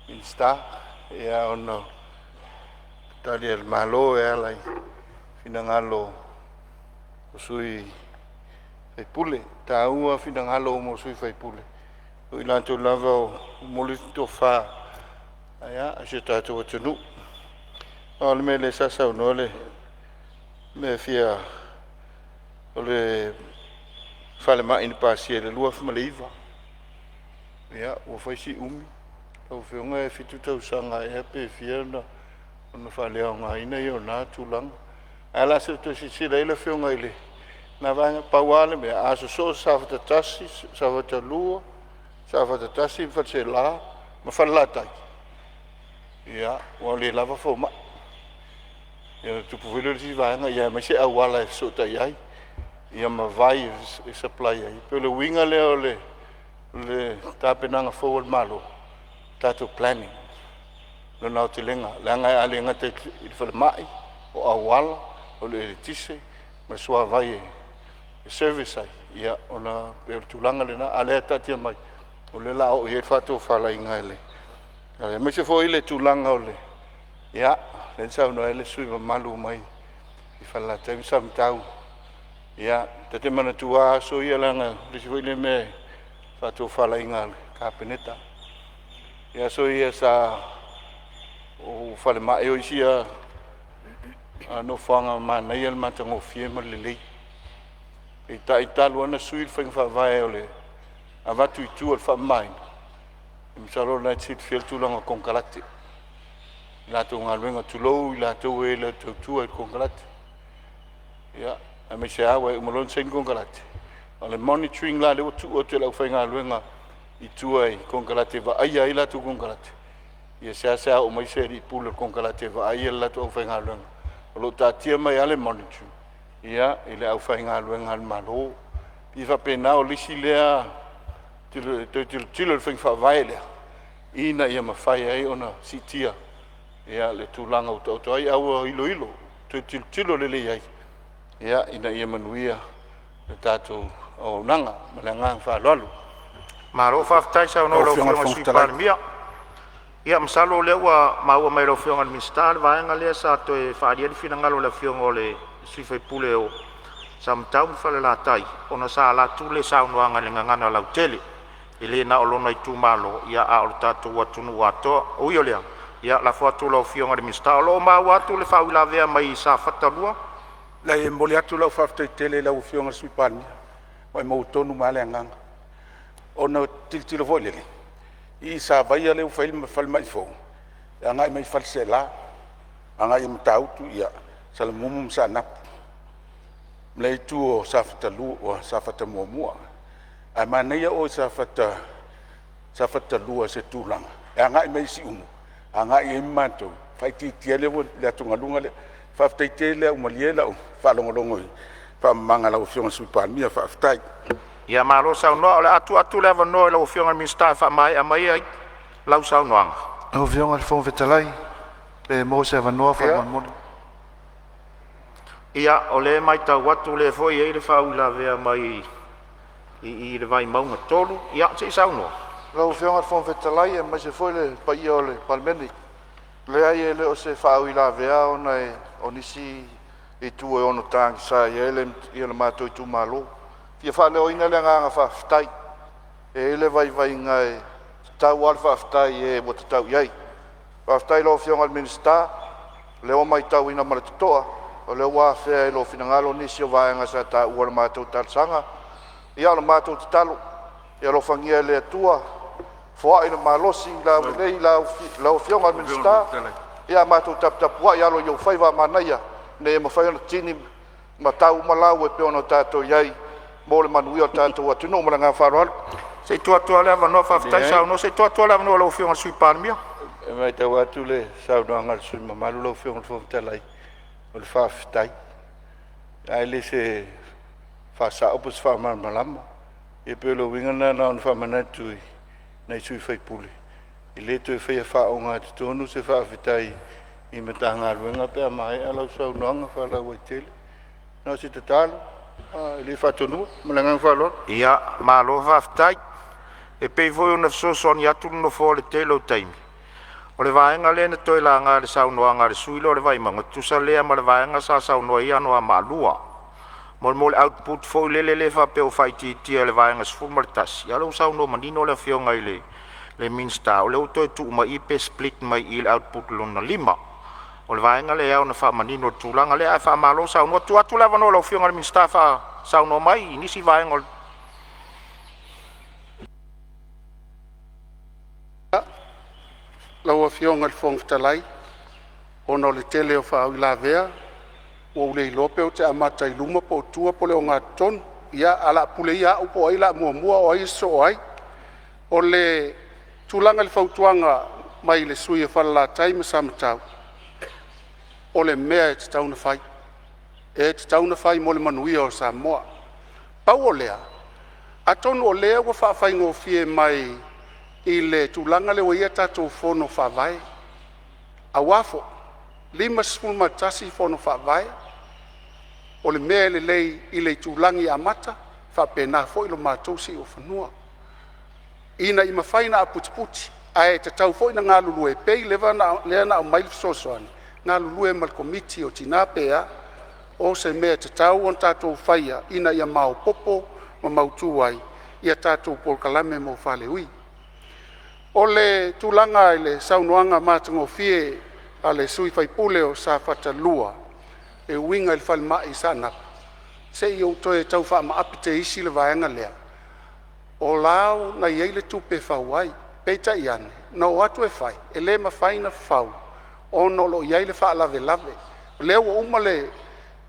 Minisita, ona o Tali a le Malo e ala i finagalo o sui usufono. E taua finagalo uma o sui usufono, o i latou lava e momoli le tofa a si o tatou atunuu. Pau lava le mea lea sa saunoa le mea e fia… o le falemai na pasia i le 2009, ia ua fai si umi. Lau Afioga e 7 tausaga ea pe fia ona faaleaogaina lea o lena tulaga. Ae o le a se i toe silasila i ai le Afioga i lena vaega. Pau lava le mea, a sosoo Safata 1, Safata 2, Safata 1 ma Faleaseela ma Falelatai, ia ua le lava fomai. Ia ona tupu foi lea o le isi vaega, aemaise auala e fesootai ai ma vai e supply ai. E pei o le uiga lea o le tapenaga fou a le Malo, tatou planning lona aotelega. Leaga a le gata i le falemai, o auala, o le eletise ma le suavai e service ai, ia ona pei o le tulaga lena, a o lea e taatia mai o lea o le a oo i ai le faatofalaiga a le… Aemaise foi le tulaga o le… Ia, lea na saunoa ai le sui usufono mamalu mai Falelatai ma Samatau. Ia, ta te manatua lava aso ia leaga o le isi foi lea mea i faatofalaiga a le Kapeneta i aso ia sa ou falemai o isi nofoaga manaia le matagofie ma le lelei. Peitai talu lava ona sui le faiga faavae o le avatu i tua o le faamamaina, masalo o lena e te silafia le tulaga o konekarate i latou galuega, tulou i latou e le tautua i konekarate. Ia, aemaise lava aua e uma loa ona saini le konekarate, o le monitory la lea ua tuu atu i le aufaigaluega i tua i konekarate e vaaia ai latou konekarate. Ia seasea oo mai se alii pule o le konekarate e vaaia le latou aufaigaluega. O lo o taatia mai lava le monitory i le aufaigaluega a le Malo. E pei e faapena, o le isi lea toe tilotilo i le faiga faavae lea ina ia mafai ai ona siitia le tulaga ua taoto ai, ae ua iloilo, toe tilotilo lelei i ai ina ia manuia le tatou auaunaga. Ma le agaga faaaloalo. Malo faafetai saunoa i lau Afioga i le Sui Palemia. Ia masalo o lea ua maua mai e lau Afioga i le Minisita le vaega lea sa toe faaalia ai le finagalo o le Afioga i le sui usufono o Samatau ma Falelatai, ona sa alu atu le saunoaga i le gagana lautele, e le na o lona itumalo a o le tatou atunuu atoa. Ui o lea, ia lafo atu i lau Afioga i le Minisita. O lo o maua atu le faauilavea mai Safata 2. Leai, e momoli atu lau faafetai tele i lau Afioga i le Sui Palemia, ua e maua tonu mai lava le agaga. Ona ou tilotilo foi lele i Savaia lea ua fai ai le falemai fou, e agai mai Faleaseela, agai i Matautu, Salamumu ma Saanapu, ma le itu o Safata 1. Ae manaia o i Safata 2 i se tulaga e agai mai Siumu, agai ai ma matou, e faaitiitia ai le atugaluga lea. Faafetai tele lava ua malie lau faalogologo i le faamalamalamaga a lau Afioga i le Sui Palemia. Faafetai. Ia malo saunoa. O le a tuu atu le avanoa i lau Afioga i le Minisita e faamaea mai ai lau saunoaga. Lau Afioga i le Fofoga Fetalai, pe maua se avanoa faamolemole. Ia, o lea e matau atu o lea foi e i ai le faauilavea mai i le Vaimauga 3. Ia, se i saunoa. Lau Afioga i le Fofoga Fetalai aemaise foi le paia o le Palemene, leai e le o se faauilavea ona o nisi itu e ono tagisa ai le matou itumalo. E fia faaleoina le agaga faafetai. E i ai le vaivaiga e tatau lava le faafetai i e ua tatau i ai. Faafetai i lau Afioga i le Minisita, o lea ua matauina ma le totoa o lea ua afea i lou finagalo nisi o vaega sa taua i le matou talosaga. Ia o le matou tatalo, ia alofagia e le Atua foai le malosi laulelei i lau Afioga i le Minisita, ae matou taputapuai alo i ou faiva a manaia ina ia mafai ona tini ma tau uma lau e pei ona tatou i ai mo le manuia o le tatou atunuu. Ma le agaga faaaloalo. Se i tuu atu lava le avanoa, faafetai saunoa. Se i tuu atu lava le avanoa i lau Afioga i le Sui Palemia. E matau atu i le saunoaga a le sui usufono mamalu lau Afioga i le Fofoga Fetalai, o le faafetai, ae le o se faasao po o se faamalamalamaga. Ia pei o le uiga lena na ona faamanatu i nai sui usufono, e le toe faia faaogatotonu se faafetai i Matagaluega pe a maea lau saunoaga faalauaitele. Na o se tatalo, e le faatonuina. Ma le agaga faaaloalo. Ia, malo faafetai. E pei foi ona fesoasoani atu le Nofoa i le tele o taimi, o le vaega lea na toe laga i le saunoaga a le sui usufono lea o le Vaimauga, e tusa lea ma le vaega sa saunoa ai Anoamaa 2 mo le output foi lele lea e faapea ua faaitiitia i le Vaega 11, a o lea ua saunoa manino le Afioga i le Minisita, o lea ua toe tuu mai i i pe split mai i i le output lona lima. O le vaega lea e ao ona faamanino i le tulaga lea, ae faamalo saunoa. Tuu atu le avanoa i lau Afioga i le Minisita e saunoa mai i nisi vaega o le Lau Afioga i le Fofoga Fetalai, ona o le tele o faauilavea, ua ou le iloa pe ou te amata i luma po o tua po o le ogatotonu. Ia, ae o le a pule ia au po o ai o le a muamua a o ai e sosoo ai. O le tulaga i le fautuaga mai le sui usufono o Falelatai ma Samatau, o le mea e tatau ona fai, e tatau ona fai mo le manuia o Samoa. Pau o lea, atonu o lea ua faafaigofie mai i le tulaga lea ua i ai a tatou Fono Faavae, aua foi e 51 Fono Faavae, o le mea e lelei i le itulagi amata, e faapena foi lo matou siuofanua, ina ia mafai ona aputiputi. Ae tatau foi ona galulue, e pei lea na aumai le fesoasoani, galulue ma le Komiti o Tina pe a, o se mea e tatau ona tatou faia ina ia maopoopo ma mautu ai a tatou polokalame mo faaleui. O le tulaga i le saunoaga matagofie a le sui usufono o Safata 2 e uiga i le falemai i Saanapu, se i ou toe tau faamaape teisi le vaega lea. O la na i ai le tupe e fau ai, peitai ane na o atu e fai e le mafai ona fau ona o lo o i ai le faalavelave. O lea ua uma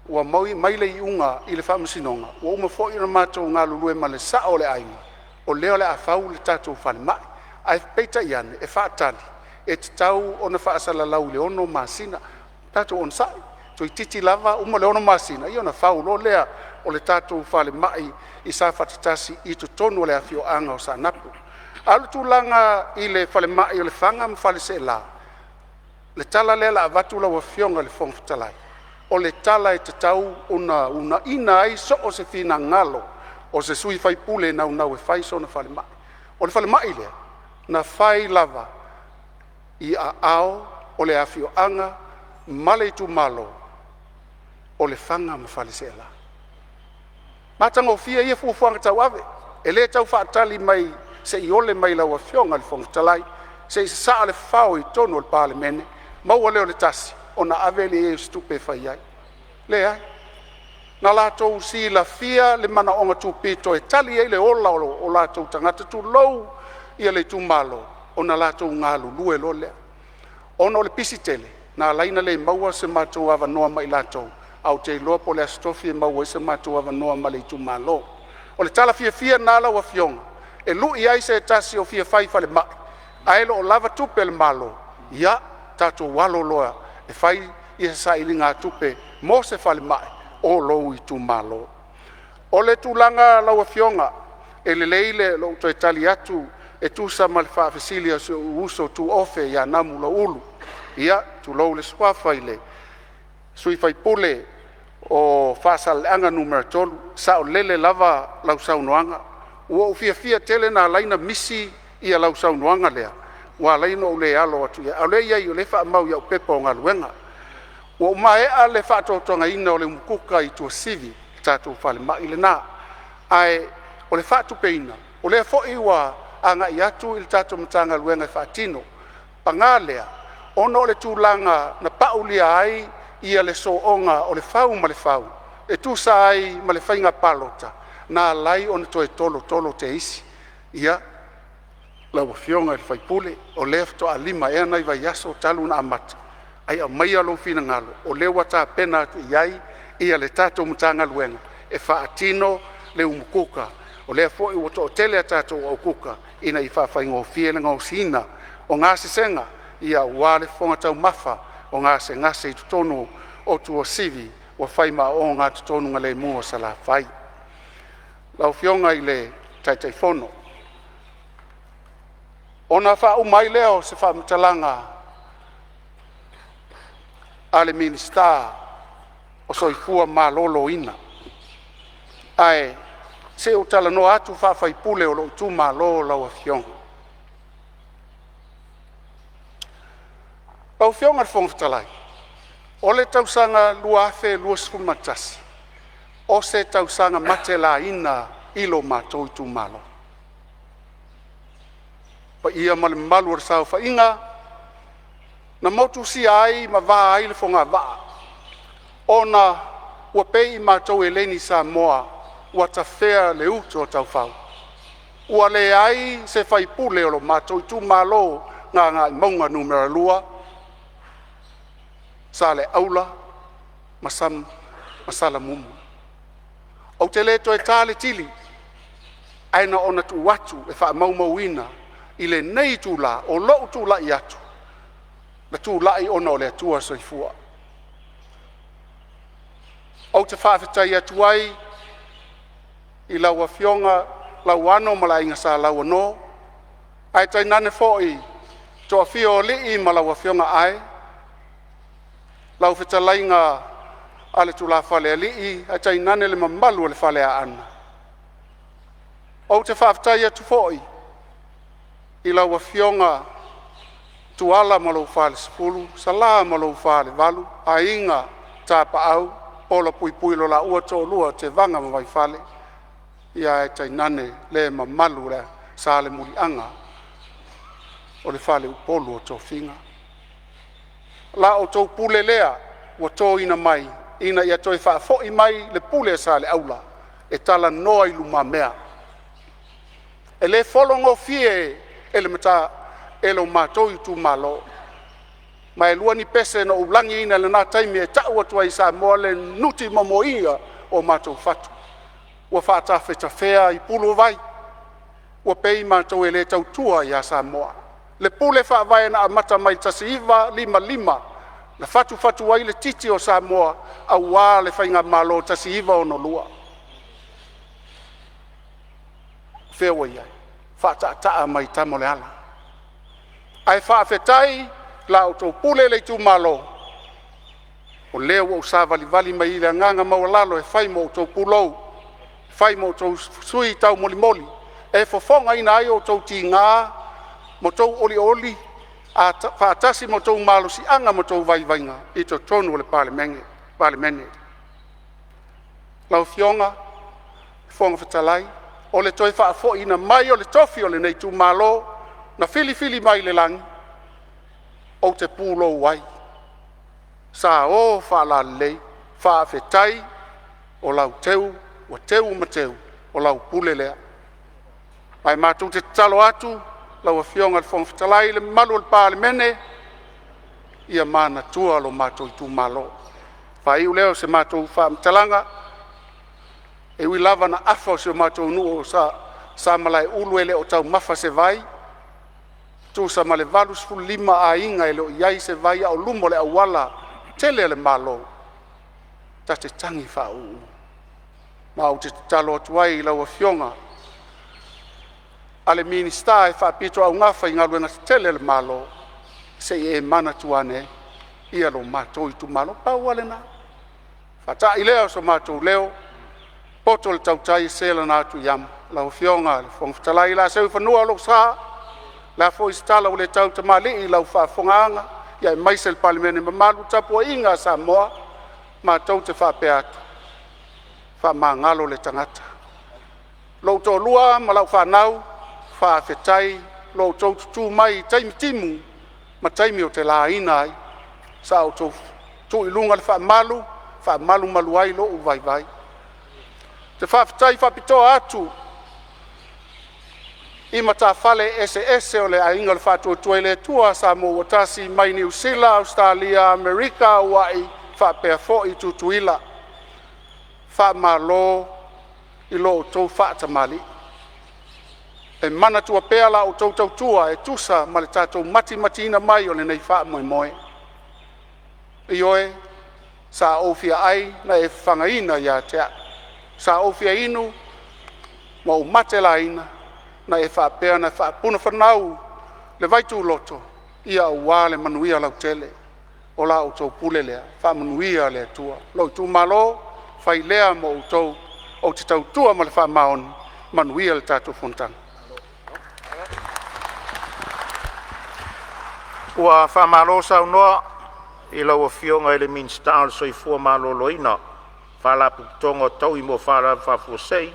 ua maui mai le iuga i le faamasinoga, ua uma foi ona matou galulue ma le sa'o o le aiga. o lea o le a fau le tatou falemai. Ae peitai ane e faatali e tatau ona faasalalau i le 6 masina. Tatou onosai toeititi lava uma le 6 masina ia ona fau loa lea o le tatou falemai i Safata 1 i totonu o le afioaga o Saanapu. A o le tulaga i le falemai o Lefaga ma Faleaseela, o le tala lea o le a avatu lau Afioga i le Fofoga Fetalai, o le tala e tatau ona uunaia ai so o se finagalo o se sui usufono e naunau e fai sona falemai. O le falemai lea na fai lava i aao o le afioaga ma le itumalo o Lefaga ma Faleaseela. Matagofie ia fuafuaga tauave, e le tau faatali mai se i ole mai lau Afioga i le Fofoga Fetalai se i sasaa le fao i totonu o le Palemene, maua lea o le tasi ona ave lea i ai o se tupe e fai ai. Leai, na latou silafia le manaoga tupito e tali ai le ola o latou tagata, tulou le itumalo, ona latou galulue loa lea. Ona o le pisi tele na ala ai ona le maua so matou avanoa ma i latou, ae ou te iloa po o le Aso Tofi e maua ai so matou avanoa ma le itumalo. O le tala fiafia lena lau Afioga e lui ai se tasi o fia fai falemai ae le o lava tupe a le Malo. Ia tatou alo loa e fai se sailiga tupe mo se falemai o lou itumalo. O le tulaga lau Afioga, e lelei lou toe tali atu e tusa ma le faafesili a si ou uso tuofe ia Namulauulu, ia tulou le suafa i le sui usufono o Faasaleleaga Nu.3. E saolele lava lau saunoaga. Ua ou fiafia tele na ala ai ona misi lau saunoaga lea ua ala ai ona ou le alo atu i ai, a o lea e i ai o lea e faamau i au pepa o galuega. Ua maea le faatotogaina o le umukuka i Tuasivi, le tatou falemai lena, ae o le faatupeina o lea foi ua agai atu le tatou Matagaluega e faatino. Paga lea, ona o le tulaga na paulia ai le soona o le fau ma le fau e tusa ai ma le faiga palota na ala ai ona toe tolotolo te isi. Ia, lau Afioga i le sui usufono, o lea faatoa 5 ea nai vaiaso talu ona amata, ae aumaia lou finagalo o lea ua tapena atu i ai le tatou Matagaluega e faatino le umukuka. O lea foi ua toatele a tatou aukuka ina ia faafaigofie le gaosiina o gasesega aua le fofoga taumafa o gasegase i totonu o Tuasivi ua fai ma ogatotonu o Salafai. Lau Afioga i le Taitaifono, ona faauma ai lea o se faamatalaga a le Minisita o Soifua Maloloina, ae se i ou talanoa atu faa-sui usufono o lou itumalo lau Afioga. Lau Afioga i le Fofoga Fetalai, o le tausaga 2021, o se tausaga matelaina i lo matou itumalo. Le paia ma le mamalu o le saofaiga na motusia ai ma va ai le fogavaa ona ua pei matou e le ni Samoa ua tafea le utu a taufao. Ua leai se sui usufono o lo matou itumalo o Gagaemauga Nu.2, Saleaula ma Salamumu. Ou te le toe ta le tili, ae na ona tuu atu e faamaumauina i lenei itula o lou tulai atu, na tulai ona o le Atua Soifua. Ou te faafetai atu ai i lau Afioga Lauano ma le Aiga Sa Lauano, ae tainane foi toafia o alii ma lau afioga Ae, lau fetalaiga ale tulafalealii ae tainane le mamalu o le Faleaana. Ou te faafetai atu foi i lau Afioga Tuala ma lou falesefulu, Sala ma lou falevalu, aiga Tapaau, Polapuipui lo laua toalua o Tevaga ma Vaifale, ae tainane le mamalu o le Salemuliaga o le faleupolu o tofiga. La outou pule lea ua toina mai ina ia toe faafoi mai le pule a Saleaula e talanoa i lumamea. E le fologofie e lo matou itumalo, ma e lua ni pese na ou lagiina i lena taimi e tau atu ai i Samoa le nutimomoia o matou fatu ua faatafetafea i pulu o vai. Ua pei matou e le tautua ia Samoa. Le Pule Faavae na amata mai le 1955 na fatufatu ai le titi o Samoa aua le Faigamalo 1962. O fea ua i ai? Faataataa mai e tama o Leala. Ae faafetai i la outou pule le itumalo, o lea ua ou savalivali mai i le agaga maualalo e fai ma o outou pulou, fai ma o outou sui taumolimoli e fofogaina ai outou tiga ma outou olioli faatasi ma outou malosiaga ma outou vaivaiga i totonu o le Palemene. Lau Afioga i le Fofoga Fetalai, o le toe faafo'iina mai o le tofi o lenei itumalo na filifili mai i le lagi, ou te pulou ai, sa o faalalelei. Faafetai o lau teu ua teu ma teu, o lau pule lea. Ae matou te tatalo atu lau Afioga i le Fofoga Fetalai, le mamalu o le Palemene, ia manatua lo matou itumalo. Faaiu lea o se matou faamatalaga, e ui lava ina afa si o matou nuu o Samalaeulu e le o taumafa se vai, tusa ma le 85 aiga e le o i ai se vai a o luma o le auala tele a le Malo, ta te tagi faauu. Ma ou te tatalo atu ai i lau Afioga i le Minisita e faapitoaugafa i Galuega Tetele a le Malo, se i e manatua ane lo matou itumalo. Pau lava lena, faata'i lea o so matou leo, poto le tautai e se lana atu i amo. Lau Afioga i le Fofoga Fetalai o le a seu i fanua lou sa, o le a foi se tala ua le tautamalii i lau faafofogaaga aemaise le Palemene mamalu, le tapuaiga a Samoa. Matou te faapea atu, faamagalo le tagata. Lou toalua ma lau fanau, faafetai i lo outou tutu mai i taimi timu ma taimi ou te laina ai, sa outou tuu i luga le faamalu e faamalumalu ai lou vaivai. Ou te faafetai faapitoa atu i matafale eseese o le Aiga o le Faatuatua i le Atua Samoa ua Tasi mai Niu Sila, Ausetalia, Amerika, Hawaii faapea foi Tutuila. Faamalo i lo outou faatamalii. E manatua pea la outou tautua e tusa ma le tatou matimatiina mai o lenei faamoemoe. Ioe, sa ou fia ai na e fafagaina ia te au, sa ou fia inu ma ou matelaina na e faapea ona faapunafanau le vaituloto aua le manuia lautele. O la outou pule lea, faamanuia le Atua. Lou itumalo, fai lea ma outou, ou te tautua ma le faamaoni. Manuia le tatou fonotaga. Ua faamalo saunoa i lau Afioga i le Minisita o le Soifua Maloloina, Faalapotopotoga o Taui mo Faalavelave Faafuasei,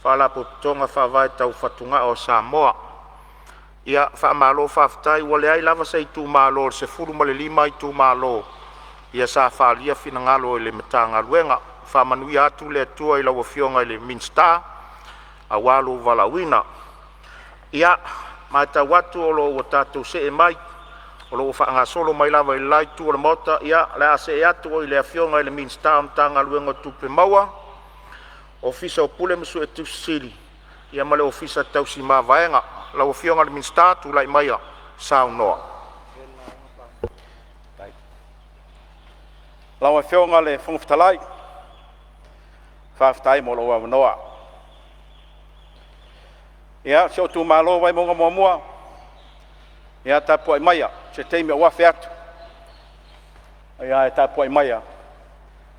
Faalapotopotoga Faavae Tau Fatugao a Samoa. Ia faamalo faafetai, ua leai lava se itumalo o le 15 itumalo sa faaalia finagalo i le Matagaluega. Faamanuia atu le Atua i lau Afioga i le Minisita aua lou valaauina. Ia, matau atu o lo o ua tatou see mai o lo o ua faagasolo mai lava i le la itu o le Maota. Ia, o le a see atu i le Afioga i le Minisita o le Matagaluega o Tupe Maua, Ofisa Sili o Pulega ma Suetusi Sili, ma le Ofisa Tausi Mavaega. Lau Afioga i le Minisita, tulai maia e saunoa. Lau Afioga i le Fofoga Fetalai, faafetai mo lou avanoa. Ia, si ou itumalo o Vaimauga 1, ia tapuai maia se taimi ou afe atu, ae tapuai maia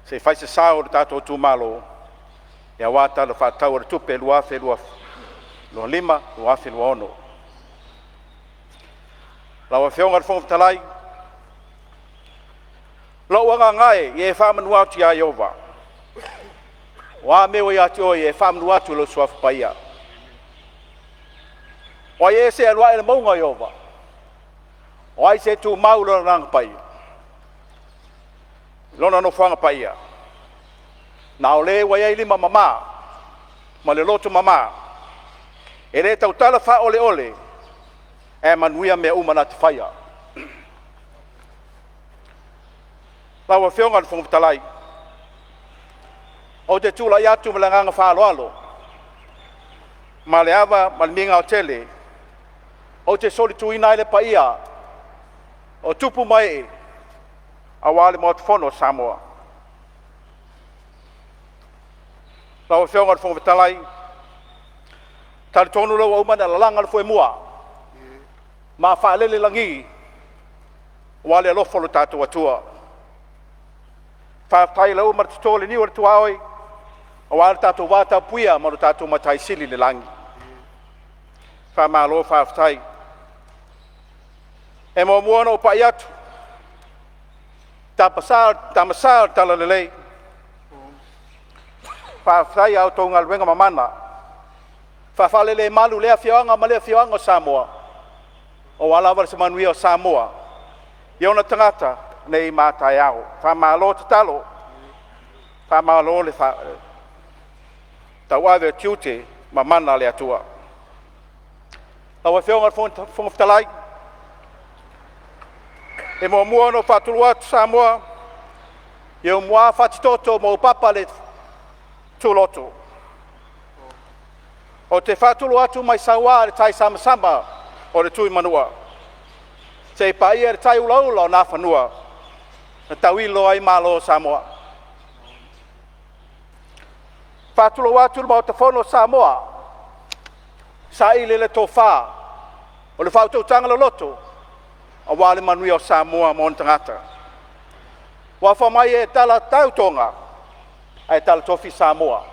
se i fai se sao o le tatou itumalo aua le Tala Faatatau o le Tupe 2025/2026. Lau Afioga i le Fofoga Fetalai, lou agaga e, ia e faamanu atu ia Ieova, o a mea ua ia te oe, ia e faamanu atu i lou Suafa Paia. O ai ea se alu ae i le mauga o Ieova? O ai se tumau i Lona agaga Paia? Lona nofoaga paia? Na o le ua i ai lima mama ma le loto mama, e le tautala faaoleole ae manuia mea uma na te faia. Lau Afioga i le Fofoga Fetalai, ou te tulai atu ma le agaga faaaloalo Ma le ava ma le migao tele ou te solituina ai le paia o tupu ma ee aua le Maota Fono o Samoa. Lau Afioga i le Fofoga Fetalai, e talitonu o lea ua uma ona e lalaga le foemua ma faalele i lagi aua le alofa o lo tatou Atua. Faafetai o lea ua uma ona toto le niu o le tuaoi aua lo tatou vatapuia ma lo tatou Matai Sili i le lagi. Faamalo faafetai. E muamua ona ou pai atu i Tama Sa o le Talalelei, faafetai i a outou galuega mamana faafalelemalu i lea afioaga ma lea afioaga o Samoa aua lava se manuia o Samoa i ona tagata nei ma a taeao. Faamalo tatalo, faamalo le tauave o tiute mamana a le Atua. Lau Afioga i le Fofoga Fetalai, e muamua ona ou faatulou atu Samoa i ou mua fatitoto ma ou papa le tuloto. Ou te faatulou atu mai Saua i le taisamasama o le Tuimanua seia paia le taiulaula o Nafanua na tauilo ai Malo o Samoa. E faatulou atu i le Maota Fono o Samoa, saili le tofa o le faautautaga loloto aua le manuia o Samoa ma ona tagata. Aua fai mai e talatau Toga ae talatofi Samoa.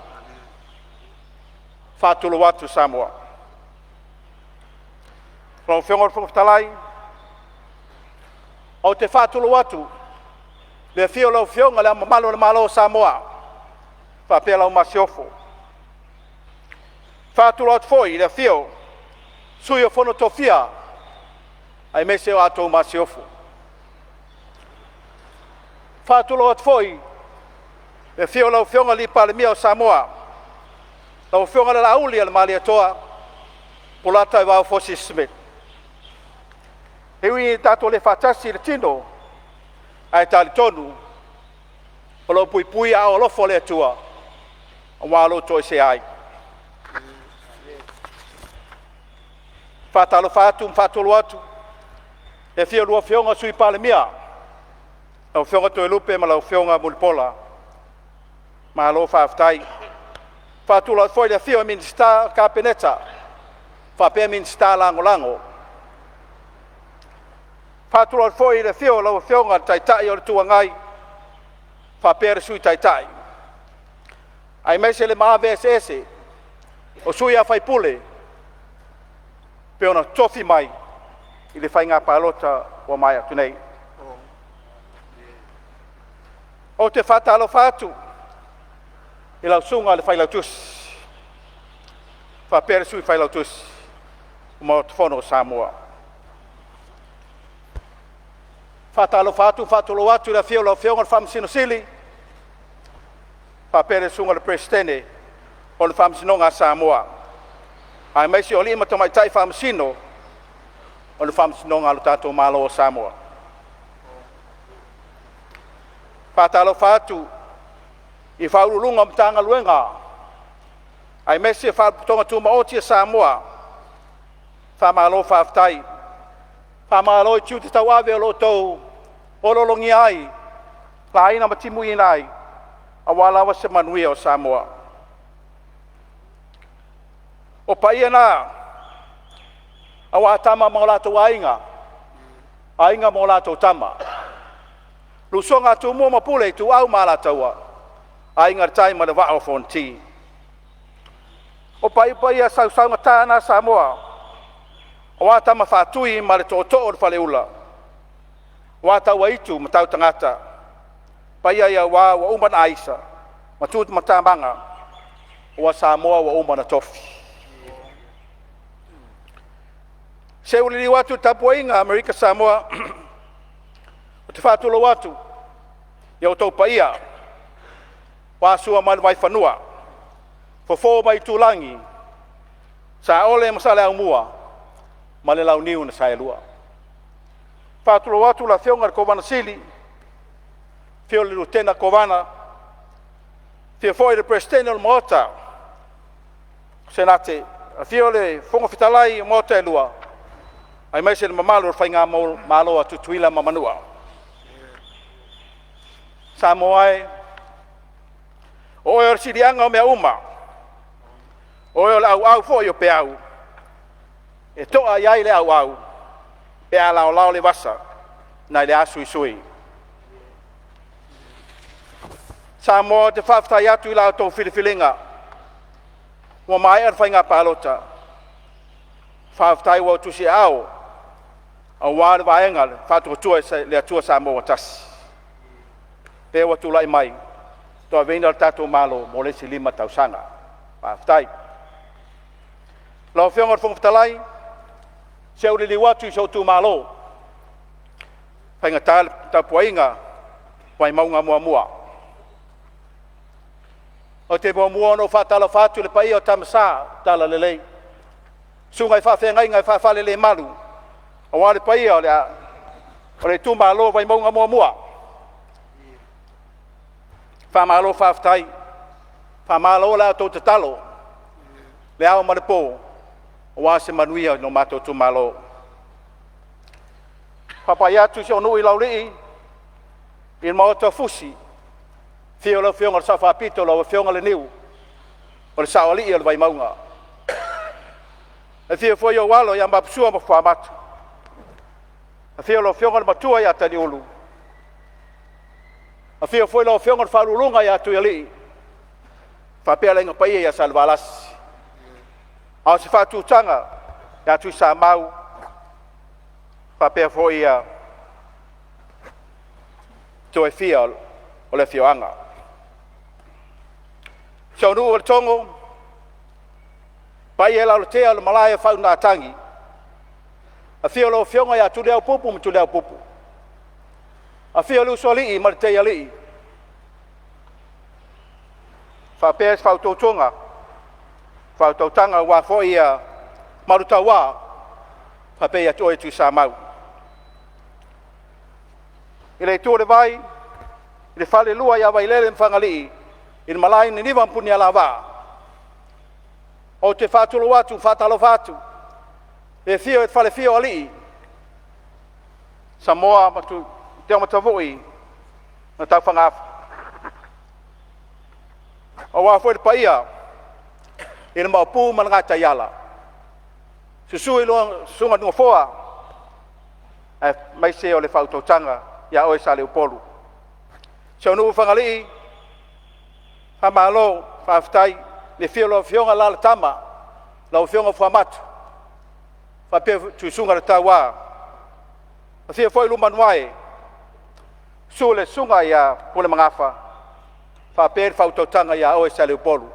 E faatulou atu Samoa. Lau Afioga i le Fofoga Fetalai, ou te faatulou atu i le afio o lau Afioga i Le Ao Mamalu o le Malo o Samoa faapea lau Masiofo. E faatulou atu foi i le afio o le Sui o le Fono a Sui Tofia aemaise o la outou Masiofo. E faatulou atu foi i le afio o lau Afioga i le Palemia o Samoa, lau Afioga i le Laaulialemalietoa Bolataevao Fusi Smith. E ui ina tatou le faatasi i le tino, ae talitonu o lo o puipui i aao alofa o le Atua aua lou toesea ai. E faatalofa atu ma faatulou atu i le afio o a oulua Afioga i Sui Palemia, lau Afioga Toelupe ma lau Afioga Mulipola, malo faafetai. E faatulou atu foi i le afifio o Minisita o le Kapeneta faapea Minisita Lagolago. E faatulou atu foi i le afio o lau Afioga i le Taitai o le Itu Agai faapea le Sui Taitai, aemaise le maave eseese o sui usufono e pei ona totofi mai i le faiga palota ua maea atu nei. Ou te faatalofa atu i lau susuga i le Failautusi faapea le Sui Failautusi o le Maota Fono o Samoa. E faatalofa atu ma faatulou atu i le afio o lau Afioga i le Faamasino Sili faapea le susuga i le Peresetene o le Faamasinoga a Samoa, aemaise o alii ma tamaitai Faamasino o le Faamasinoga a lo tatou Malo o Samoa. E faatalofa atu i Ofisa Sili o Pulega o Matagaluega aemaise Faalapotopotoga Tumaoti a Samoa, faamalo faafetai. Faamalo i tiute tauave o lo o outou oloologia ai, laina ma timuina ai aua lava se manuia o Samoa. O paia na aua Tama ma o latou Aiga, Aiga ma o latou Tama, le usoga a Tumua ma Pule, Ituau ma Alataua, Aiga i le Tai ma le Vaa o Fonoti. O paia sausaugata na Samoa aua Tama Faatui ma le Tootoo o le Faleula, aua Tauaitu ma Tautagata, paia ia aua ua uma ona aisa ma tumatamaga ua Samoa ua uma ona tofi. Se ua liliu atu i le tapuaiga a Amerika Samoa, ou te faatulou atu i outou paia aua Sua ma le Vaifanua, Fofo ma Aitulagi, Saole ma Saleaaumua ma le Launiu na Saelua. Faatulou atu le Afioga i le Kovana Sili, afio le Lutena Kovana, afio foi le Peresetene o le Maota Senate Afio le Fofoga Fetalai o Maota e Lua, aemaise le mamalu o le faigamalo a Tutuila ma Manua. Samoa e, o oe o le siliaga o mea uma, o oe o le auau foi o peau e to'a i ai le auau pe a laolao le vasa nai le asuisui. Samoa, ou te faafetai atu i la outou filifiliga ua maea le faiga palota. Faafetai ua e tusiaao aua le Vaega o le Faatuatua i le Atua Samoa ua Tasi, lea ua tulai mai e tauaveina le tatou Malo mo le isi 5 tausaga. Faafetai. Lau Afioga i le Fofoga Fetalai, se i ou liliu atu i si ou itumalo, e faigata le tapuaiga a Vaimauga 1. Ou te muamua ona ou faatalofa atu i le paia o Tama Sa o le Talalelei, susuga i faafeagaiga e faafalelemalu aua le paia o le itumalo o Vaimauga 1. Faamalo faafetai, faamalo la outou tatalo i le ao ma le po aua se manuia o lo matou itumalo. Faapai atu i si ou nuu i Laulii i le Maota o Fusi, afio lau Afioga i le Sao Faapito, lau Afioga Leniu o le Saoalii o le Vaimauga. Afio foi ou alo ia Vapusua ma Fuamatu, afio lau Afioga i le Matua ia Taliulu, afio foi lau Afioga i le Faauluuluga ia Tuialii faapea le Aiga Paia ia Salevalasi, a o se faatutaga ia Tuisamau faapea foi ia tua e fia o le afioaga. Si ou nuu o Letogo, paia i Lalotea o le malae o le faauigatagi, afio lau Afioga ia Tuliaupupu ma Tuliaupupu, afio le Usoalii ma le Teialii, faapea le faautautaga aua foi Malutaua faapea ia te oe Tuisamau. I le itu o le vai i le falelua ia Vailele ma Fagalii, i le malae i Niniva ma Punialavaa, ou te faatulou atu ma faatalofa atu i le afio o le falefia o Alii, Samoa ma Tuamattavui ma Taufagafo, aua foi le paia i le Maopu ma le Gataiala, susu lau Susuga i le Nofoa aemaise o le faautautaga ia oe Saleupolu. Si ou nuu i Fagalii, faamalo faafetai i le afio o lau Afioga Alalatama, lau Afioga Fuamatu faapea Tuisugaletaua. Afio foi Lumanuae, susu le Susuga ia Pulemagafa faapea le faautautaga ia oe Saleupolu.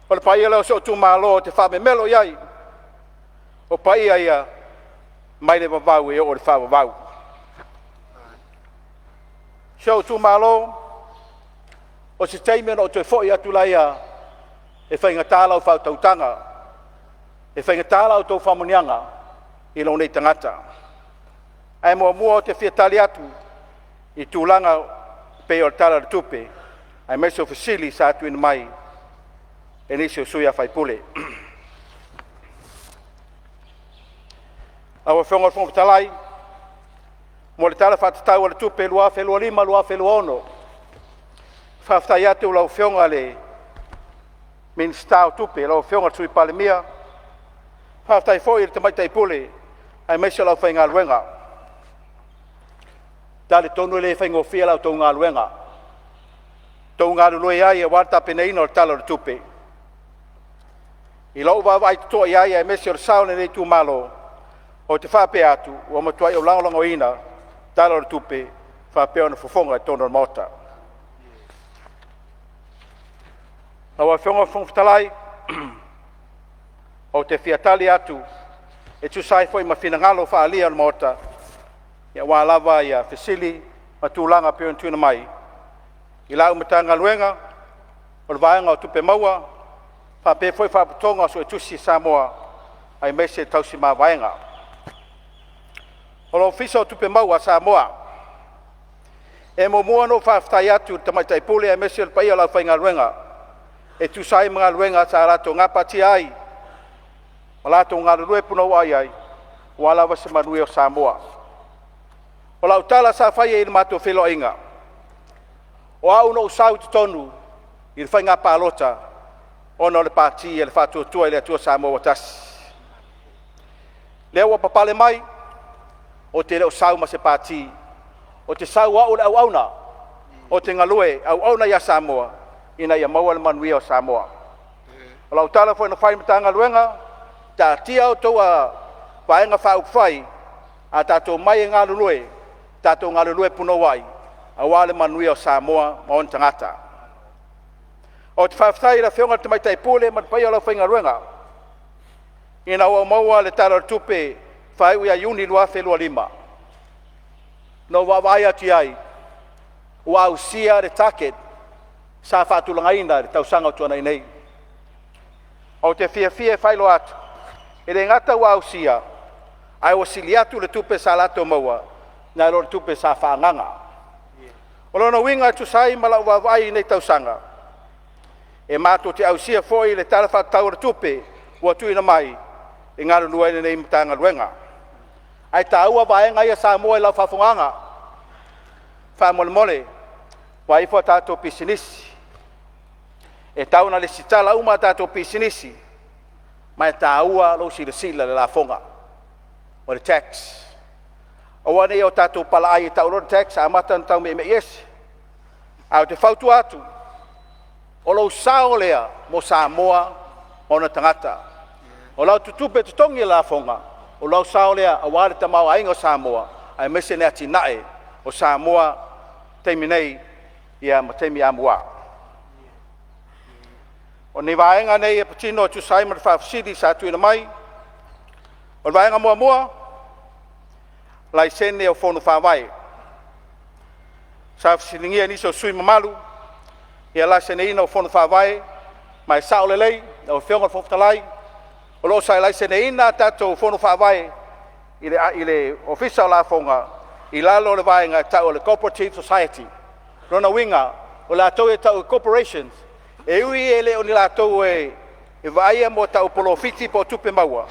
O le paia lea o si ou itumalo ou te faamemelo i ai, o paia ia mai le vavau e oo i le faavavau. Si ou itumalo, o se taimi ona ou toe foi atu lea, e faigata lau faautautaga, e faigata la outou faamanuiaga i lou nei tagata. Ae muamua ou te fia tali atu i tulaga pei o le Tala o le Tupe aemaise o fesili sa tuuina mai e nisi o sui usufono. Lau Afioga i le Fofoga Fetalai, mo le Tala Faatatau o le Tupe 2025/2026, faafetai atu i lau Afioga i le Minisita o Tupe lau Afioga i le Sui Palemia, faafetai foi i le Tamaitai Pule aemaise o le aufaigaluega. E talitonu e le faigofie la outou galuega o outou galulue ai aua le tapenaina o le Tala o le Tupe. I lou vaavaai totoa i ai aemaise o le sao o lenei itumalo, ou te faapea atu, ua matuai ou lagolagoina le Tala o le Tupe faapea ona fofoga i totonu o le Maota. Lau Afioga i le Fofoga Fetalai, ou te fia tali atu e tusa ai foi ma finagalo faaalia o le Maota aua lava fesili ma tulaga pei ona tuuina mai i lau Matagaluega o le Vaega o Tupe Maua faapea foi Faalapotopotoga Suetusi a Samoa aemaise tausi mavaega. O le Ofisa o Tupe Maua a Samoa, e muamua ona ou faafetai atu i le Tamaitai Pule aemaise le paia o le aufaigaluega E tusa ai ma galuega sa latou gapatia ai ma latou galulue punouai ai aua lava se manuia o Samoa. O lau tala sa fai ai i le matou feiloaiga, o au na ou sau i totonu i le faiga palota ona o le Pati a le Faatuatua i le Atua Samoa ua Tasi. Lea ua papale mai, ou te le o sau ma se pati, ou te sau o au o le auauna, ou te galue auauna ia Samoa ina ia maua le manuia o Samoa. O lau tala foi na fai i le Matagaluega, taatia a outou Vaega Faaupufai, a tatou omai e galulue, tatou galulue punouai aua le manuia o Samoa ma ona tagata. Ou te faafetai i le Afioga i le Tamaitai Pule ma le paia o le aufaigaluega ina ua maua le Tala o le Tupe faaiu ia Iuni 2025, na ou vaavaai atu i ai, ua ausia le target sa faatulagaina i le tausaga ua tuanai nei. Ou te fiafia e faailoa atu, e le gata ua ausia, ae ua sili atu le tupe sa latou maua nai lo le tupe sa faaagaaga. O lona uiga e tusa ai ma lau vaavaai i lenei tausaga, e matou te ausia foi le Tala Faatatau o le Tupe ua tuuina mai e galulue ai lenei Matagaluega. Ae taua vaega ia Samoa i lau faafofogaaga, faamolemole vaai ifo a tatou pisinisi. E tatau ona resitala uma a tatou pisinisi, ma e taua lou silasila i le lafoga, o le tax. Aua ne i o tatou palaai e tau loa le tax amata ona taumeimei ese. Ae ou te fautua atu, o lou sao lea mo Samoa ma ona tagata. O lau tupe totogi i lafoga, o lou sao lea aua le tamaoaiga o Samoa aemaise le atinae o Samoa i taimi nei ma taimi amua. O ni vaega nei e patino e tusa ai ma le faafesili sa tuuina mai. O le vaega muamua, laisene o fono faavae. Sa fesiligia e nisi o sui usufono mamalu ia le laiseneina o fono faavae, ma e sao lelei lau Afioga i le Fofoga Fetalai, o lo o laiseneina a tatou fono faavae i le Ofisa o Lafoga i lalo o le vaega e tau o le Cooperative Society. O lona uiga, o latou e tau o corporations, e ui e le o ni latou e vaaia mo tau polofiti po o tupe maua,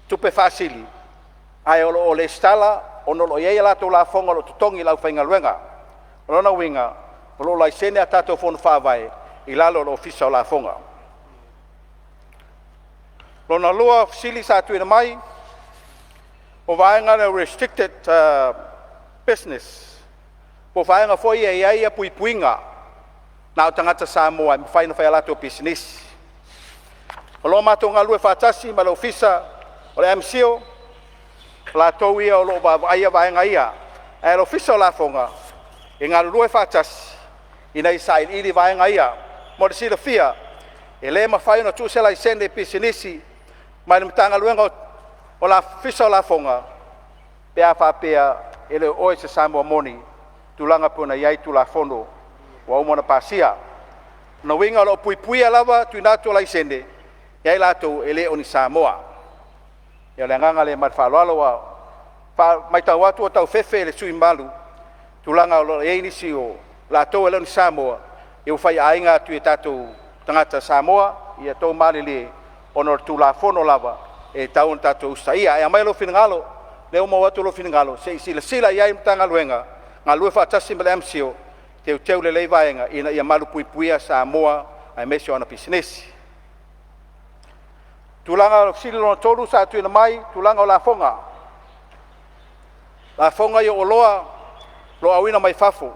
tupe faasili, ae o lo o resitala ona o lo o i ai a latou lafoga o lo o totogi e le aufaigaluega. O lona uiga, o lo o laisene a tatou fono faavae i lalo o le Ofisa o Lafoga. Lona lua o fesili sa tuuina mai, o vaega ia o restricted business, po o vaega foi ia e i ai puipuiga na o tagata Samoa e mafai ona fai a latou pisinisi. O lo o matou galulue faatasi ma le Ofisa o le MCIL, o latou ia o lo o vaavaaia vaega ia, ae o le Ofisa o Lafoga e galulue faatasi ina ia sailiili vaega ia. Mo le silafia, e le mafai ona tuu se laisene pisinisi mai le Matagaluega o le Ofisa o Lafoga pe a faapea e le o oe o se Samoa moni i tulaga pei ona i ai Tulafono ua uma ona pasia. O lona uiga o lo o puipuia lava le tuuina atu o laisene ia i latou e le o ni Samoa. Ia o le agaga lea ma le faaaloalo. Ua matau atu ua tau fefe le sui usufono mamalu i tulaga o lo o i ai nisi o latou e le o ni Samoa ua faiaina atu i tatou tagata Samoa. Ia outou malilie ona o le Tulafono lava e tatau ona tatou usitaia. Ae aumai lou finagalo, lea ua maua atu lou finagalo, se i silasila i ai le Matagaluega galulue faatasi ma le MCIL e teuteu lelei vaega ina ia malupuipuia Samoa aemaise o ana pisinisi. Tulaga o le fesili lona tolu sa tuuina mai, tulaga o lafoga, lafoga ia o oloa o lo o auina mai fafo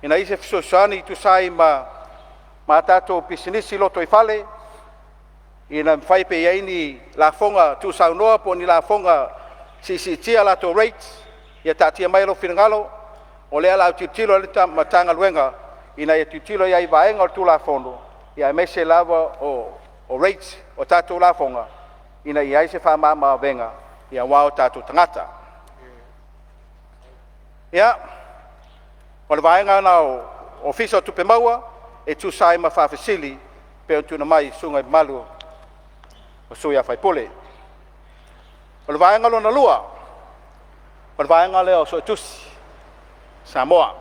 ina ia i ai se fesoasoani e tusa ai ma a tatou pisinisi lotoifale, ina ia mafai pe i ai ni lafoga tuusaunoa po o ni lafoga siisiitia latou rates. Ia taatia mai lou finagalo, o lea o le a tilotilo le Matagaluega ina ia tilotilo i ai i vaega o le Tulafono, aemaise lava o rates o tatou lafoga ina ia i ai se faamamaavega aua o tatou tagata. Ia, o le vaega lena o Ofisa o Tupe Maua e tusa ai ma faafesili pei ona tuuina mai e susuga mamalu o sui usufono. O le vaega lona lua, o le vaega lea o Suetusi a Samoa.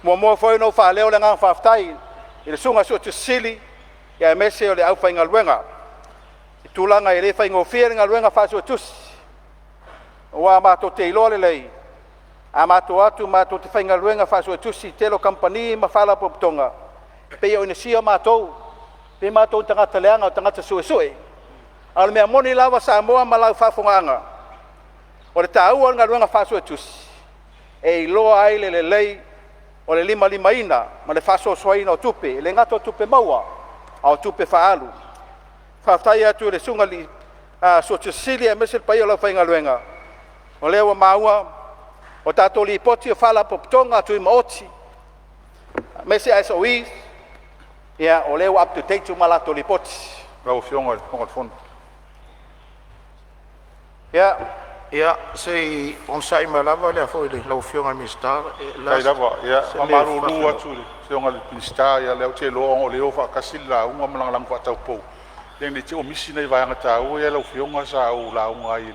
E muamua foi ona ou faaleo le agaga faafetai i le Susuga i le Suetusi Sili aemaise o le aufaigaluega i tulaga e le faigofie le galuega faa-Suetusi, aua matou te iloa lelei, a matou o atu matou te faigaluega faa-Suetusi i le tele o kamupani ma faalapotopotoga, e pei e ogisia matou, pei o matou o tagata leaga o tagata suesue. A o le mea moni lava Samoa ma lau faafofogaaga, o le taua o le galuega faa-Suetusi, e iloa ai le lelei o le limalimaina ma le faasoasoaina o tupe, e le gata o tupe maua, a o tupe faaalu. Faafetai atu i le Susuga i le Suetusi Sili aemaise le paia o le aufaigaluega, o lea ua maua o tatou Lipoti o Faalapotopotoga Tumaoti aemaise SOEs, ia o lea ua up to date uma latou lipoti. Lau Afioga i le Fofoga o le Fono. Ia, Ia, se i onosai mai lava lau Afioga i le Minisita. Faafetai lava. E faamalulu atu i le Afioga i le Minisita, ia o lea ou te iloa ona o lea e o faatasi le lauga ma lana lauga faataupou, ia ne i te i ua misi nai vaega taua ia lau Afioga sa ou lauga ai i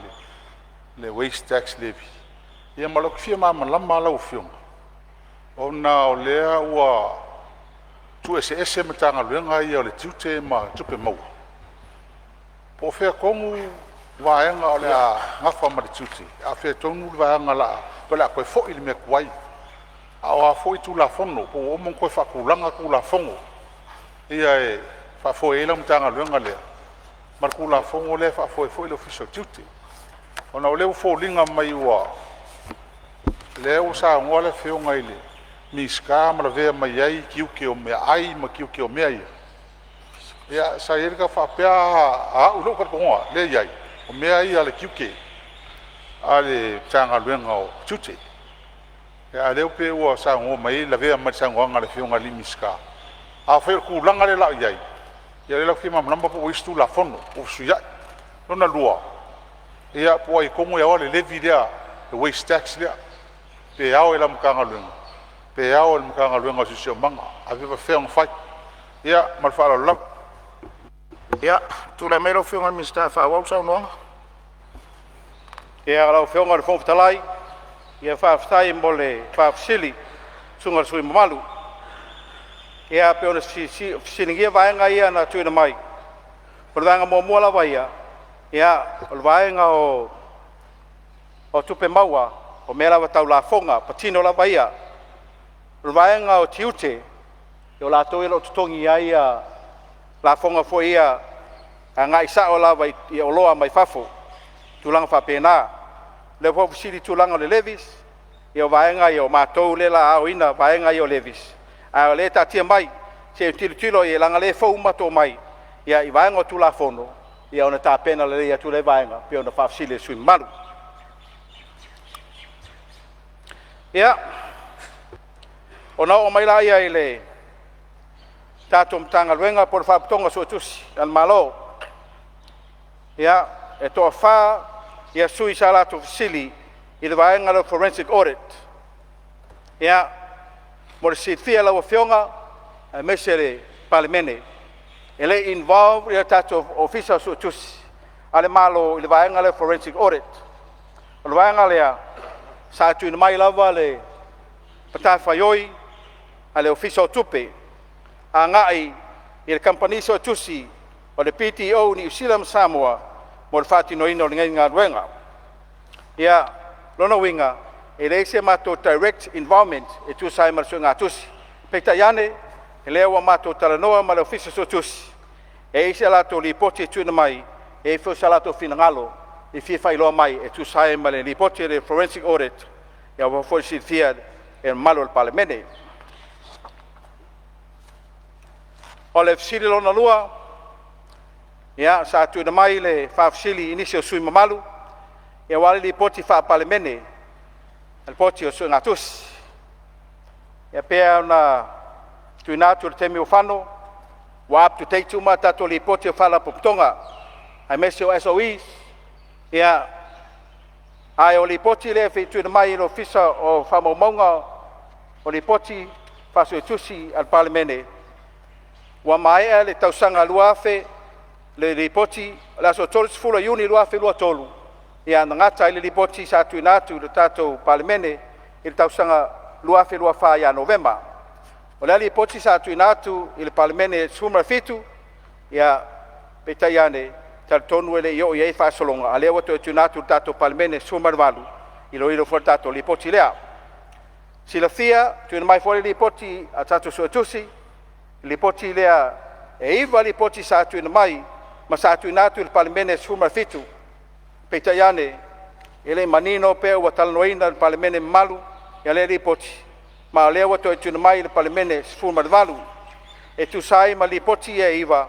le waste tax levy. Ia ma lou fia malamalama lava lau Afioga, ona o lea ua tuueseese Matagaluega ia o le Tiute ma Tupe Maua, po o fea tonu vaega o le a nafa ma le tiute, a o fea tonu le vaega o le a toe foi i le mea tuai. A o a foi Tulafono po ua uma ona toe faatulaga Tulafono ia e faafoe ai lau Matagaluega lea ma le Tulafono lea e faafoe ai foi le Ofisa o Tiute. Ona o lea ua foliga mai o lea ua saunoa le Afioga i le Minisita ma lavea mai ai tiute o meaai ma tiute o mea ia. Ia sa i ai le tau faapea a au i lou talitonuga lea e i ai, o mea ia a le tiute a le Matagaluega o Tiute. A o lea pei ua saunoa mai ai lavea mai i le saunoaga a le Afioga i le Minisita. Afai o le tulaga lea o le a i ai, ia o lea la ou te fia malamalama po ua i ai se Tulafono ua fesuiai. Lona lua, ia po o ai tonu e ana le levy lea, le waste tax lea, pe ao i lau Matagaluega pe ao i le Matagaluega o le Siosiomaga, ae pe faapefea ona fai. Ia ma le faaaloalo lava. Ia, tulai mai lau Afioga i le Minisita e faaauau le saunoaga. Ia, lau Afioga i le Fofoga Fetalai, ia faafetai mo le faafesili i le susuga i le sui usufono mamalu. Ia pei ona fesiligia vaega ia na tuuina mai, o le vaega muamua lava ia, o le vaega o tupe maua, o mea lava tau lafoga, e patino lava ia. O le vaega o tiute, o latou ia o lo o totogi ai lafoga foi ia agai sao lava i oloa mai fafo, tulaga faapena. O lea foi ua fesili i le tulaga o le levies, ia o vaega ia o matou lea o le a aoina vaega ia o levies, a o lea e taatia mai se i tilotilo i ai leaga o lea e fou matou omai i vaega o Tulafono ona tapena lelei atu lea vaega e pei ona faafesili e le sui usufono mamalu. Ia, ona oo mai lea i le tatou Matagaluega po o le Faalapotopotoga o Suetusi a le Malo. Ia, e toafa sui sa latou fesili i le vaega lea o le forensic audit. Ia, mo le silafia e lau Afioga aemaise le Palemene, e le i involve le tatou Ofisa o Suetusi a le Malo i le vaega lea o le forensic audit. O le vaega lea sa tuuina mai lava le matafaioi a le Ofisa o Tupe agai i le kamupani suetusi o le BDO Niu Sila ma Samoa mo le faatinoina o lenei galuega. Ia, o lona uiga, e leai se matou direct involvement e tusa ai ma le suegatusi. Peitai ane, o lea ua matou talanoa ma le Ofisa Suetusi, e i ai se latou lipoti e tuuina mai, e i ai foi so latou finagalo e fia faailoa mai e tusa ai ma le lipoti a le forensic audit, aua foi le silafia e le mamalu o le Palemene. O le fesili lona lua, ia, sa tuuina mai le faafesili i nisi o sui usufono mamalu aua le Lipoti Faa-Palemene, Lipoti o Suegatusi. E pei ona tuuina atu i le taimi ua fano, ua up to date uma tatou Lipoti o Faalapotopotoga aemaise o SOEs. Ia, ae o Lipoti lea e pei ona tuuina mai e le Ofisa o Faamaumauga o Lipoti Faa-Suetusi a le Palemene, ua maea le tausaga 2000 le lipoti o le aso 30 Iuni 2023, ia na gata ai le lipoti sa tuuina atu i le tatou Palemene i le tausaga 2024 ia Novema. O le lipoti sa tuuina atu i le Palemene 17, ia, peitai ane, talitonu e le i oo i ai faasologa, a o lea ua toe tuuina atu i le tatou Palemene 18, iloilo foi le tatou lipoti lea. Silafia, tuuina mai foi le lipoti a tatou Suetusi, lipoti lea e 9 lipoti sa tuuina mai ma sa tuuina atu i le Palemene 17. Peitai ane, e le i manino pe ua talanoaina e le Palemene mamalu ia lea lipoti, ma o lea ua toe tuuina mai i le Palemene 18. E tusa ai ma lipoti ia e 9,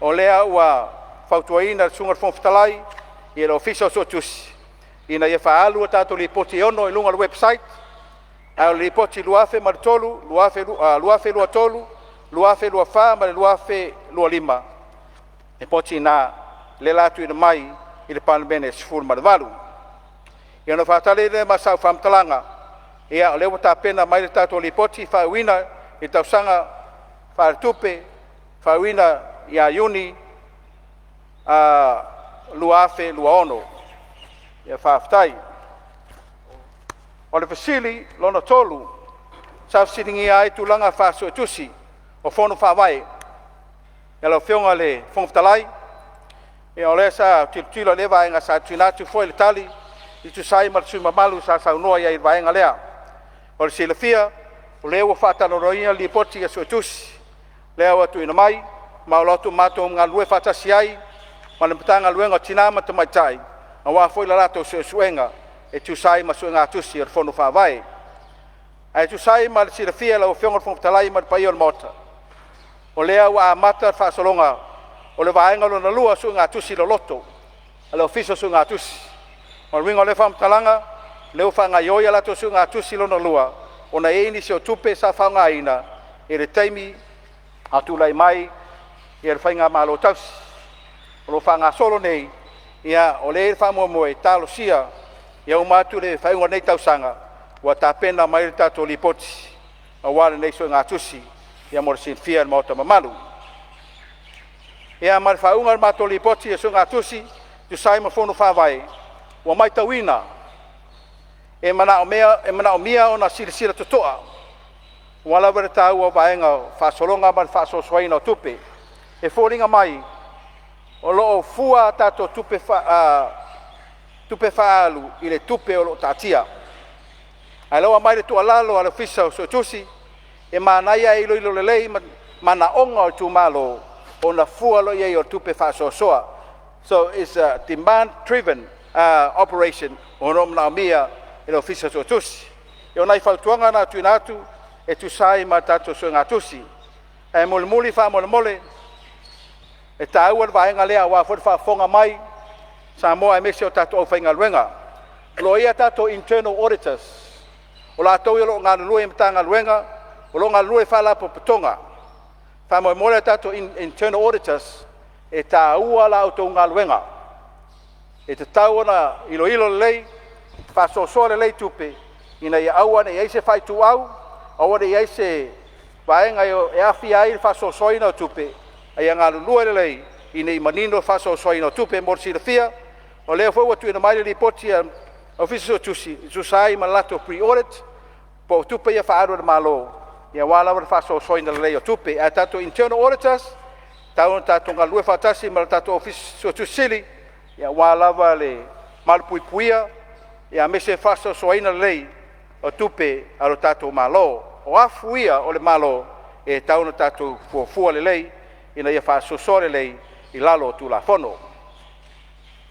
o lea ua fautuaina le Susuga i le Fofoga Fetalai i le Ofisa o Suetusi ina ia faaalu a tatou lipoti e 6 i luga o le website, ae o le lipoti 2003, 2023, 2024 ma le 2025, lipoti na lea o le a tuuina mai i le Palemene 18. Ia ona faatali lea ma sau faamatalaga, ia o lea ua tapena mai le tatou lipoti faaiuina i le tausaga faaletupe faaiuina ia Iuni 2026. Ia faafetai. O le fesili lona 3 sa fesiligia ai tulaga faa-Suetusi o Fono Faavae. Lau Afioga i le Fofoga Fetalai, ia o lea sa tilotilo i lea vaega sa tuuina atu foi le tali e tusa ai ma le sui usufono mamalu sa saunoa i ai i le vaega lea. Mo le silafia, o lea ua faatalanoaina le lipoti a Suetusi lea ua tuuina mai, ma o lo o matou galulue faatasi ai ma le Matagaluega o Tina ma Tamaitai aua foi le latou suesuega e tusa ai ma suegatusi a le Fono Faavae. Ae tusa ai ma le silafia e lau Afioga i le Fofoga Fetalai ma le paia o le Maota, o lea ua amata le faasologa o le vaega lona lua o suegatusi loloto a le Ofisa o Suegatusi. O le uiga o lea faamatalaga, o lea ua faagaioi a latou suegatusi lona lua ona e i ai nisi o tupe sa faaaogaina i le taimi a o tulai mai le faigamalo tausi. O lo o faagasolo nei, ia o lea e i ai le faamoemoe e talosia ia uma atu le faaiuga o lenei tausaga ua tapena mai le tatou lipoti aua lenei suegatusi mo le silafia e le Maota mamalu. Ia ma le faaiuga o le matou lipoti o suegatusi e tusa ai ma Fono Faavae, ua matauina e manaomia ona silasila totoa aua lava le taua o vaega o faasologa ma le faasoasoaina o tupe. E foliga mai o lo o fua a tatou tupe faaalu i le tupe o lo o taatia. Ae o lea ua aumai le tuualalo a le Ofisa o Suetusi, e manaia ae iloilo lelei manaoga o itumalo ona fua loa i ai o tupe faasoasoa. So it's a demand driven operation o lo o manaomia e le Ofisa o Suetusi. O nai fautuaga na e tuuina atu e tusa ai ma tatou suegatusi. Ae mulimuli faamolemole, e taua le vaega lea aua foi le faafofoga mai a Samoa aemaise o tatou aufaigaluega. O lo o i ai a tatou internal auditors, o latou ia o lo o galulue i Matagaluega, o lo o galulue i Faalapotopotoga. Faamolemole a tatou internal auditors, e taua la outou galuega. E tatau ona iloilo lelei, faasoasoa lelei tupe ina ia aua ne i i ai se faaituau, aua ne i i ai se vaega e aafia ai le faasoasoaina o tupe, a ia galulue lelei ina ia manino le faasoasoaina o tupe. Mo le silafia, o lea foi ua tuuina mai le lipoti a le Ofisa Suetusi e tusa ai ma le latou pre-audit po o tupe ia faaalu a le Malo aua lava le faasoasoaina lelei o tupe. Ae tatou internal auditors, e tatau ona tatou galulue faatasi ma le tatou Ofisa Suetusi Sili aua lava le malupuipuia aemaise le faasoasoaina lelei o tupe a lo tatou Malo. O afu ia o le Malo e tatau ona tatou fuafua lelei ina ia faasoasoa lelei i lalo o Tulafono.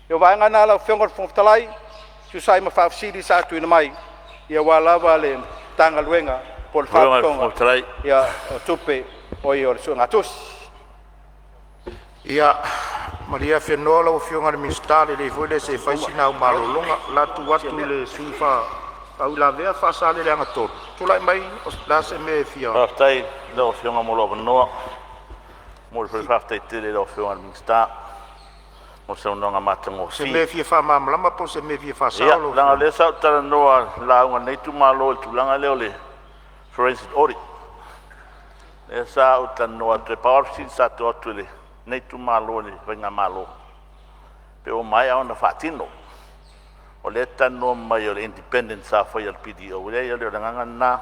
Ia o vaega na lau Afioga i le Fofoga Fetalai e tusa ai ma faafesili sa tuuina mai aua lava le Matagaluega po o le Faalapotopotoga o Tupe o le Suegatusi. Ia malie afenoa lau Afioga i le Minisita, lelei foi lea se i fai sina au malologa. O le a tuu atu i le sui usufono faauilavea Faasaleleaga 3. Tulai mai o le a se mea e fia... Faafetai i lau Afioga mo lou avanoa. E momoli foi le faafetai tele i lau Afioga i le Minisita mo le saunoaga Se mea matagofie. e fia faamalamalama po o se mea e fia Ia, faasao? leaga o lea sa ou talanoa i le lauga a lenei itumalo i le tulaga lea o le forensic audit. Lea sa ou talanoa atu ai, pau lava le fesili sa tuu atu e lenei itumalo i le faigamalo, pe ua maea ona faatino. O lea e talanoa mai o le independent sa faia e le BDO, e leai e le o le agaga lena.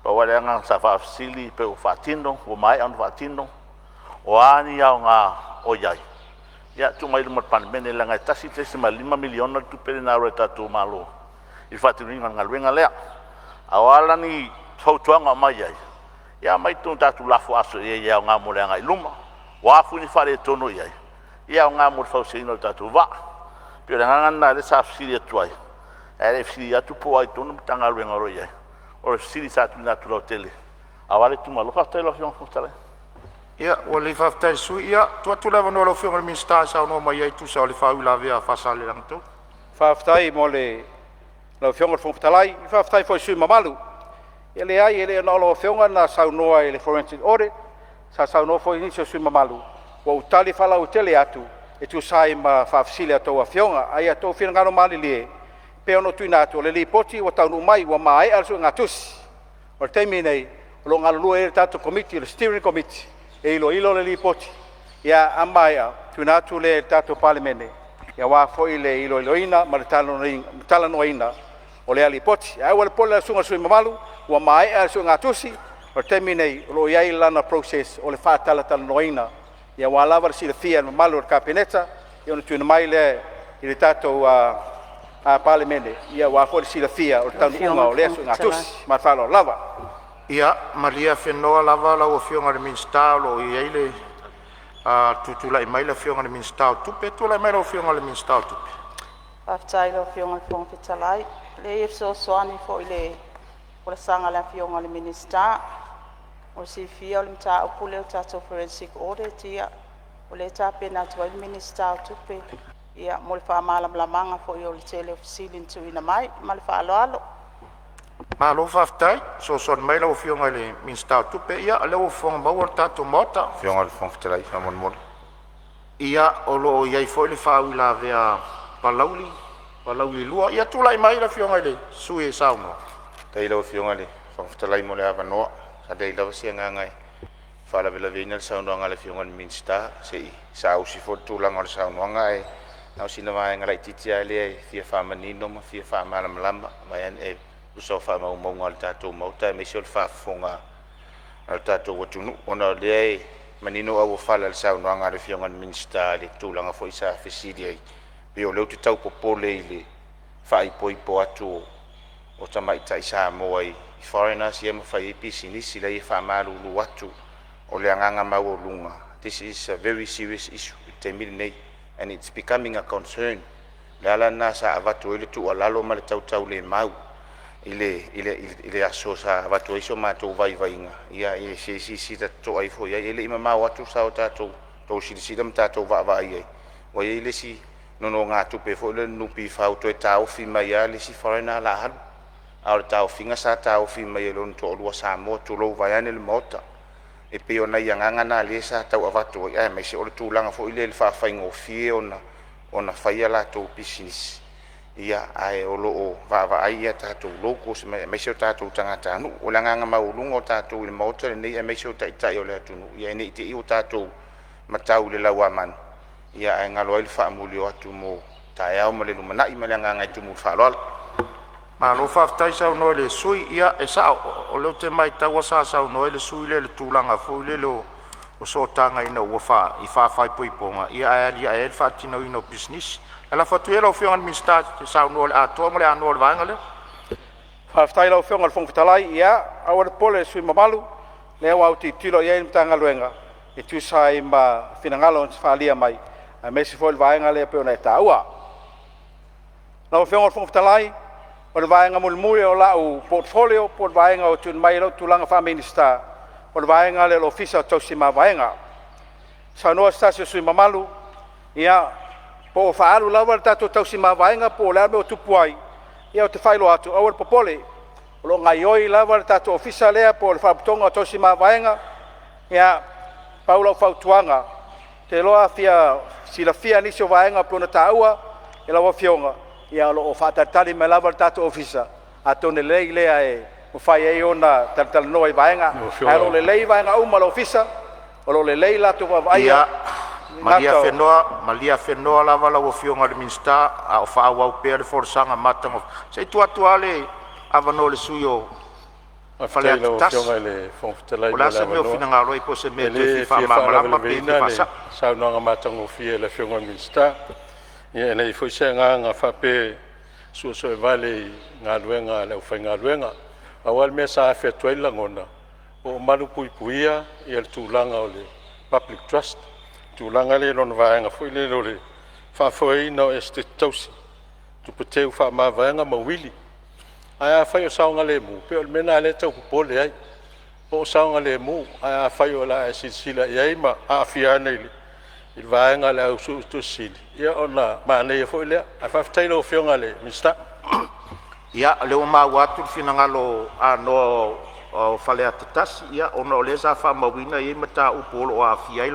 Pau lava le agaga sa faafesili pe ua faatino, ua maea ona faatino, o a ni aoga o i ai, ia tuu mai i luma o le Palemene leaga e $1.5 miliona le tupe lea na alu a le tatou Malo i le faatinoina o le galuega lea. A o a la ni fautuaga o aumai ai, ia aumai tatou lafo aso i ai e aoga mo le agai i luma. O a foi ni faaletonu o i ai, ia e aoga mo le fausiaina o le tatou vaa. E pei o le agaga lena lea sa fesili atu ai, ae le i fesili atu po o ai tonu le Matagaluega o lo o i ai. O le fesili sa tuuina atu lautele aua le itumalo. Faafetai i lau Afioga i le Fofoga Fetalai. Ia, ua lelei faafetai i le sui usufono. Ia, tuu atu le avanoa i lau Afioga i le Minisita e saunoa mai ai e tusa o le faauilavea a Faasaleleaga 3. Faafetai mo lau Afioga i le Fofoga Fetalai, faafetai foi i le sui usufono mamalu. E leai e le na o lau Afioga na saunoa i le forensic audit, sa saunoa foi nisi o sui usufono mamalu. Ua ou tali faalauaitele atu e tusa ai ma faafesili a outou Afioga. Ae ia outou finagalo malilie e pei ona ou tuuina atu, o le Lipoti ua taunuu mai ua maea le suegatusi. O le taimi lenei o lo o galulue ai le tatou Komiti o le Steering Committee e iloilo le Lipoti. Ia a maea tuuina atu lea i le tatou Palemene aua foi le iloiloina ma le talanoaina o lea Lipoti. Ae aua le popole lau Susuga i le sui usufono mamalu ua maea le suegatusi. O le taimi lenei o lo o i ai lana process o le faatalatalanoaina aua lava le silafia e le mamalu o le Kapeneta ona tuuina mai lea i le tatou Palemene aua foi le silafia o le Lau Afioga taunuuga i o le lea Fofoga Fetalai. suegatusi. Ma le faaaloalo lava. Ia, malie afenoa lava lau Afioga i le Minisita o lo o i ai le tutulai mai le Afioga i le Minisita o Tupe. Tulai mai lau Afioga i le Minisita o Tupe. Faafetai i lau Afioga i le Fofoga Fetalai. Leai e fesoasoani foi i le folasaga a le Afioga i le Minisita. Mo le silafia o le mataupu lea o le tatou forensic audit, ia o lea e tapena atu ai le Minisita o Tupe mo le faamalamalamaga foi o le tele o fesili na tuuina mai. Ma le faaaloalo. Malo faafetai fesoasoani mai lau Afioga i le Minisita o Tupe. Ia o lea ua faafofoga le tatou Maota. Afioga i le Fofoga Fetalai faamolemole. Ia, o lo o i ai foi le faauilavea a Palauli, Palauli 2. Ia tulai mai le Afioga i le sui usufono e saunoa. Faafetai i lau Afioga i le Fofoga Fetalai mo le avanoa. Sa leai lava se agaga e faalavelaveina le saunoaga a le Afioga i le Minisita, se i saausi foi le tulaga o le saunoaga, ae na o sina vaega laitiiti lava lea e fia faamanino ma fia faamalamalama e tusa o faamaumauga a le tatou Maota aemaise o le faafofoga a le tatou atunuu, ona o lea e manino auofala i le saunoaga a le Afioga i le Minisita i le tulaga foi sa fesili ai, pei o lea ou te tau popole i le faaipoipo atu o tamaitai Samoa i foreigners ia ma fai ai pisinisi. Leai, e faamalulu atu, o le agaga maualuga, this is a very serious issue i le taimi lenei and it's becoming a concern. O le ala lena sa avatu ai le tuualalo ma le tautaulemau i le aso sa avatu ai so matou vaivaiga, ia se i silasila totoa ifo i ai. E le i mamao atu sa outou silasila ma tatou vaavaai i ai, ua i ai le isi nonogatupe foi lea a le NPF ua toe taofi mai lava le isi foreigner o le a alu, a o le taofiga sa taofi mai e lona toalua Samoa, tulou vaeane le Maota. E pei o nai agaga na o lea sa tau avatu ai, aemaise o le tulaga foi lea i le faafaigofie ona fai a latou pisinisi, ae o lo o vaavaai a tatou locals aemaise o tatou tagatanuu. O le agaga maualuga o tatou i le Maota lenei aemaise o Taitai o le atunuu, ina ne i te i ua tatou matau i le lauamanu, ae galo ai le faamuli o atu mo taeao ma le lumanai. Ma le agaga e tumu i le faaaloalo. Malo faafetai saunoa i le sui usufono. Ia e sao o lea ou te matau sa saunoa ai le sui usufono lea i le tulaga foi lele o sootaga ina ua faa-faaipoipoga ae aliae ai le faatinoina o pisinisi. Ae lafo atu ia i lau Afioga i le Minisita e te saunoa i le atoa ma le anoa o le vaega lea. Faafetai i lau Afioga i le Fofoga Fetalai. Ia, aua le popole i le sui usufono mamalu, o lea ua autilotilo i ai le Matagaluega e tusa ai ma finagalo na faaalia mai, aemaise foi le vaega lea pei ona e taua. Lau Afioga i le Fofoga Fetalai, o le vaega mulimuli o lau portfolio po o le vaega ua tuuina mai i lou tulaga faa-Minisita, o le vaega lea o le Ofisa o Tausi Mavaega. Saunoa se tasi o sui usufono mamalu, ia, po o faaalu lava le tatou tausi mavaega po o le a le mea ua tupu ai. Ia ou te faailoa atu, aua le popole, o lo o gaoioi lava le tatou ofisa lea po o le Faalapotopotoga o Tausi Mavaega. Ia, pau lau fautuaga, ou te iloa a fia silafia nisi o vaega pei ona taua e lau Afioga, ia o lo o faatalitali mai lava le tatou ofisa, atonu e lelei lea e mafai ai ona talatalanoa i vaega, ae o lo o lelei vaega uma o le ofisa, o lo o lelei le latou vaavaaia. Ia, E le malie gata o… afenoa, malie afenoa lava lau Afioga i le Minisita a o faaauau pea le folasaga matagofie. Se i tuu atu lava le avanoa i le sui usufono Faafetai i Faleata lau 1. Afioga i le Fofoga Fetalai O mo le a le se mea o avanoa. finagalo ai po o se mea E e toe le fia fia faamalamalama pe fia faalavelavea le faasao. saunoaga matagofie a le Afioga i le Minisita. Ia e leai foi se agaga faapea e suesuevale i galuega a le aufaigaluega. Pau lava le mea sa afe atu ai le lagona, po o malupuipuia le tulaga o le public trust, le tulaga lea i lona vaega foi lele o le faafoeina o Esetete Tausi, tupe teu faamavaega ma uili. Ae afai o saogalemu, pei o le mea lena lea e tau popole ai, po o saogalemu. Ae afai o le a e silasila i ai ma aafia ane i le vaega a le au Suetusi Sili, ia ona manaia foi lea. Ae faafetai i lau Afioga i le Minisita. Ia, o lea ua maua atu le finagalo anoa o Faleata 1, ia ona o lea sa faamauina e i ai mataupu o lo o aafia ai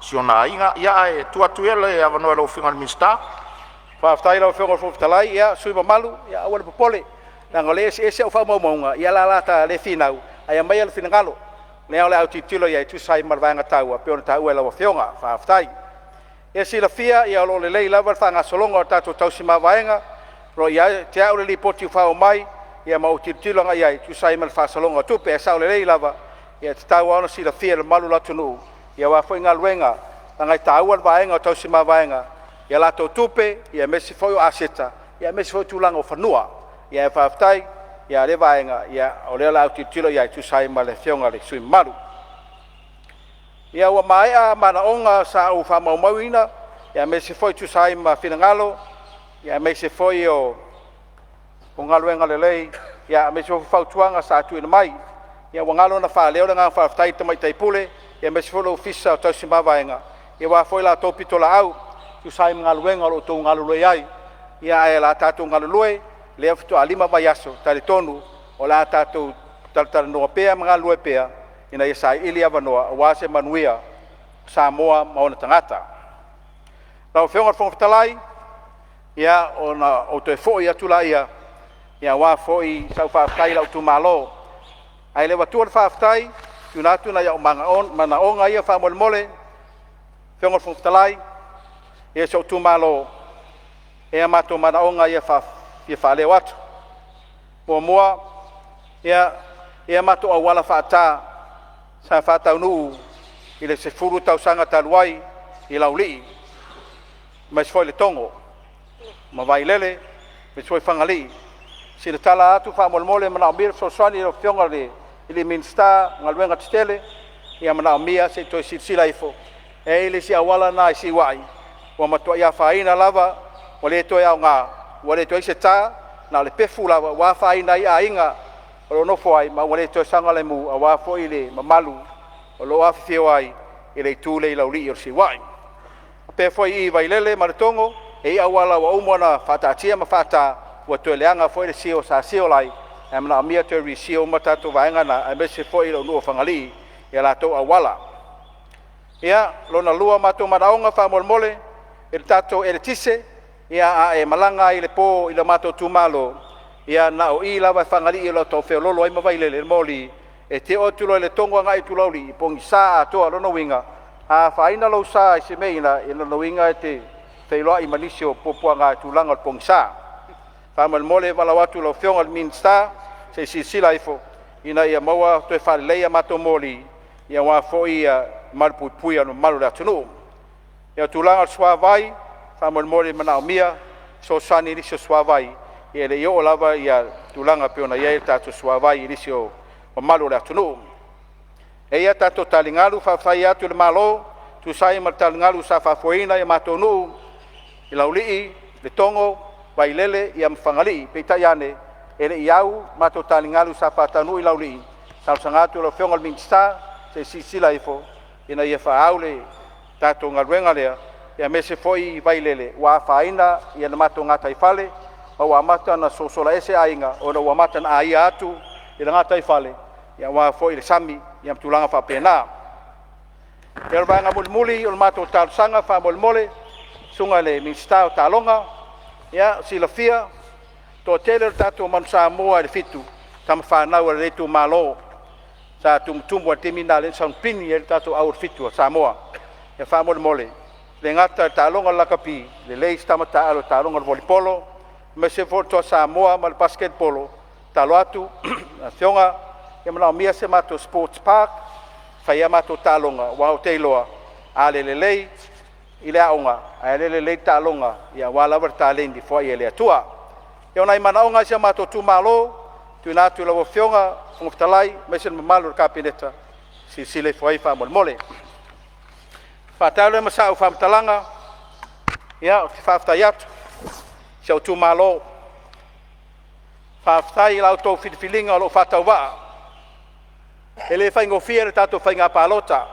si ona aiga. Ia ae tuu atu ia le avanoa i lau Afioga i le Minisita. Faafetai i lau Afioga i le Fofoga Fetalai. Ia, le sui usufono mamalu, aua le popole leaga o lea e eseese au faamaumauga, ia o le a ta le finau ae aumai lou finagalo o lea o le a ou tilotilo i ai e tusa ai ma le vaega taua e pei ona taua e lau Afioga. Faafetai. Mo le silafia o lo o lelei lava le faagasologa o tatou tausi mavaega. O lo o ia te au le Lipoti ua faaoo mai ma ou tilotilo agai i ai e tusa ai ma le faasologa o tupe. Ae sao lelei lava, e tatau lava ona silafia e le mamalu o le atunuu aua foi galuega, leaga e taua le vaega o tausi mavaega i a latou tupe, aemaise foi o aseta, aemaise foi o tulaga o fanua. Ae faafetai i lea vaega, o lea o le a ou tilotilo i ai e tusa ai ma le Afioga i le sui usufono mamalu. Ia, ua maea manaoga sa ou faamaumauina aemaise foi e tusa ai ma finagalo aemaise foi o galuega lelei, aemaise foi fautuaga sa tuuina mai. Ia ua galo ona faaleo le agaga faafetai i le Tamaitai Pule aemaise foi le Ofisa o Tausi Mavaega aua foi la outou pitolaau e tusa ai ma galuega o lo o outou galulue ai. Ae o le a tatou galulue, lea faatoa 5 vaiaso, e talitonu o le a tatou talatalanoa pea ma galulue pea ina ia saili avanoa aua se manuia o Samoa ma ona tagata. Lau Afioga i le Fofoga Fetalai, ia ona ou toe foi atu lea aua foi sau faafetai i lou itumalo. Ae le i avatua le faafetai, tuuina atu nai ou manaoga ia faamolemole. Lau Afioga i le Fofoga Fetalai, si ou itumalo, e i ai matou manaoga ia e fia faaleo atu. Muamua, ia matou auala faata sa faataunuu i le 10 tausaga talu ai i Laulii aemaise foi Letogo ma Vailele aemaise foi Fagalii. Sina tala atu faamolemole, e manaomia le fesoasoani a lau Afioga i le Minisita o Galuega Tetele, e manaomia se i toe silasila ifo. E i ai le isi auala lena e siuai, ua matuai afaina lava, ua le toe aoga, ua le toe i ai se ta, na o le pefu lava ua afaina ai aiga o lo o nofo ai, ma ua le toe saogalemu aua foi le mamalu o lo o afifio ai i le itu lea i Laulii o le Siuai. E faapea foi i Vaialele ma Letogo, e i ai auala ua uma ona faataatia ma faata, ua toe leaga foi le seal sa seal ai, ae manaomia le toe reseal uma tatou vaega na, aemaise foi o le nuu o Fagalii i latou auala. Ia, lona lua o matou manaoga faamolemole i le tatou eletise, a e malaga lava i le po i le matou itumalo, ia na o i lava i Fagalii o lo o tau feoloolo ai ma Vaialele le moli. E te oo atu loa i Letogo agai atu i Laulii e pogisa atoa. O lona uiga a afaina lou sa i se mea o lona uiga e te feiloai ma nisi o puapuaga i le tulaga o le pogisa. Faamolemole e valaau atu i lau Afioga i le Minisita se i silasila ifo ina ia maua toe faalelei a matou moli aua foi le malupuipuia o le mamalu o le atunuu. Ia, o le tulaga i le suavai, faamolemole e manaomia se fesoasoani i nisi o suavai, e le i oo lava tulaga e pei ona i ai le tatou suavai i nisi o mamalu o le atunuu. E i ai a tatou taligalu, faafetai atu i le Malo e tusa ai ma le taligalu sa faafoeina i matou nuu i Laulii, Letogo, Vaialele ma Fagalii. Peitai ane, e le i au matou taligalu sa faataunuu i Laulii. E talosaga atu i lau Afioga i le Minisita se i silasila ifo ina ia faaau le tatou galuega lea, aemaise foi Vaialele ua afaina le matou gataifale ma ua amata ona sosola ese aiga ona ua amata ona aia atu i le gataifale aua foi le sami ma tulaga faapena. Ia, o le vaega mulimuli o le matou talosaga faamolemole, susuga i le Minisita o Taaloga, ia, silafia, toatele o le tatou Manu Samoa i le Fitu, tama fanau a lenei itumalo sa tumutumu lava i le taimi lena lea sa pini ai le tatou au o le Fitu a Samoa. Ia faamolemole, e le gata i le taaloga o le lakapi, lelei si tama taaalo i le taaloga o le volleyball, aemaise foi le Toa Samoa ma le basketball. Tatalo atu i lau Afioga E manaomia se matou sports park e fai ai a matou taaloga, aua ou te iloa a le lelei i le aoga ae le lelei taaloga aua lava le taleni e foai e le Atua. Ia, o nai manaoga ia o si o matou itumalo e tuuina atu i lau Afioga i le Fofoga Fetalai aemaise le mamalu o le Kapeneta, silasila ifo i ai faamolemole. Faatali lea ma sau faamatalaga, ia ou te faafetai atu i si ou itumalo. Faafetai i la outou filifiliga o lou faatauvaa. E le faigofie le tatou faiga palota.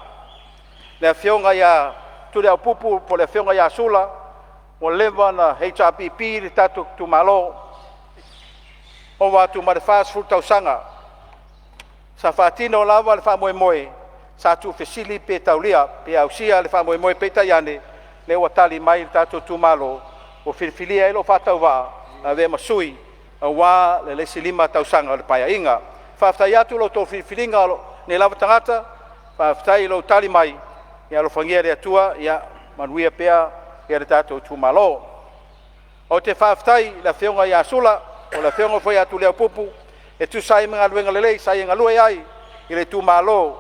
Le Afioga ia Tuliaupupu po o le Afioga ia Sula ua leva ona HRPP le tatou itumalo, ova atu ma le 40 tausaga. Sa faatino lava le faamoemoe, sa tuufesili pe taulia pe ausia le faamoemoe, peitai ane o lea ua tali mai le tatou itumalo ua filifilia ai lou faatauvaa e avea ma sui aua le isi 5 tausaga o le Paeaiga. Faafetai atu i lo outou filifiliga o lou nei lava tagata, faafetai i lou tali mai. Ia alofagia e le Atua ia manuia pea le tatou itumalo. Ou te faafetai i le Afioga ia Sula po o le Afioga foi ia Tuliaupupu e tusa ai ma galuega lelei sa ia galue ai i le itumalo,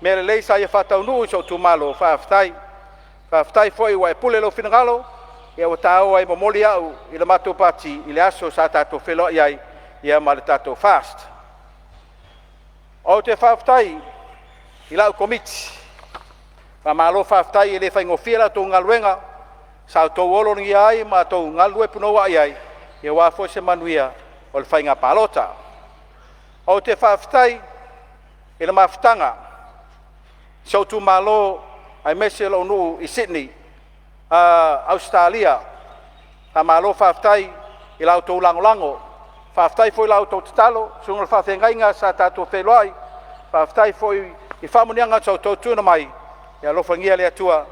mea lelei sa ia faataunuu i si ou itumalo, faafetai. Faafetai foi ua e pule i lou finagalo ua ta o ai e momoli au i le matou pati i le aso sa tatou feiloai ai ma le tatou FAST. Ou te faafetai i lau Komiti, faamalo faafetai. E le faigofie la outou galuega sa outou ologia ai ma outou galulue punouai ai aua foi se manuia o le faiga palota. Ou te faafetai i le mafutaga i si ou itumalo aemaise lou nuu i Sydney, Ausetalia, faamalo faafetai i la outou lagolago. Faafetai foi i la outou tatalo, susuga i le faafeagaiga sa tatou feiloai, faafetai foi i faamanuiaga sa outou tuuina mai. Ia alofagia e le Atua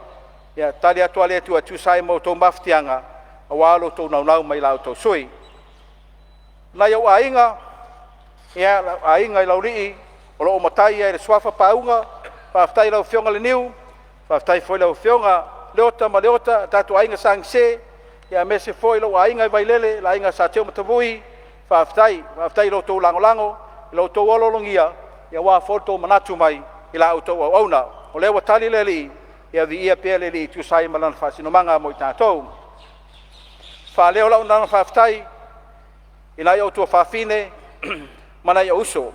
ia tali atu lava le Atua e tusa ai ma outou mafatiaga aua lo outou naunau mai i la outou sui usufono. Nai ou aiga, lou aiga i Laulii o lo o matai i le suafa Pauga, faafetai i lau Afioga Leniu, faafetai foi i lau Afioga Leota ma Leota, le tatou aiga Sa Gise, aemaise foi lou aiga i Vailele, le aiga Sa Teumatavui, faafetai. Faafetai i lo outou lagolago, lo outou oloologia aua foi lo outou manatu mai i la outou auauna. O lea ua tali le Alii, ia viia pea le Alii e tusa ai ma lana faasinomaga mo i tatou. E faaleo lau agaga faafetai i nai ou tuafafine ma nai ou uso.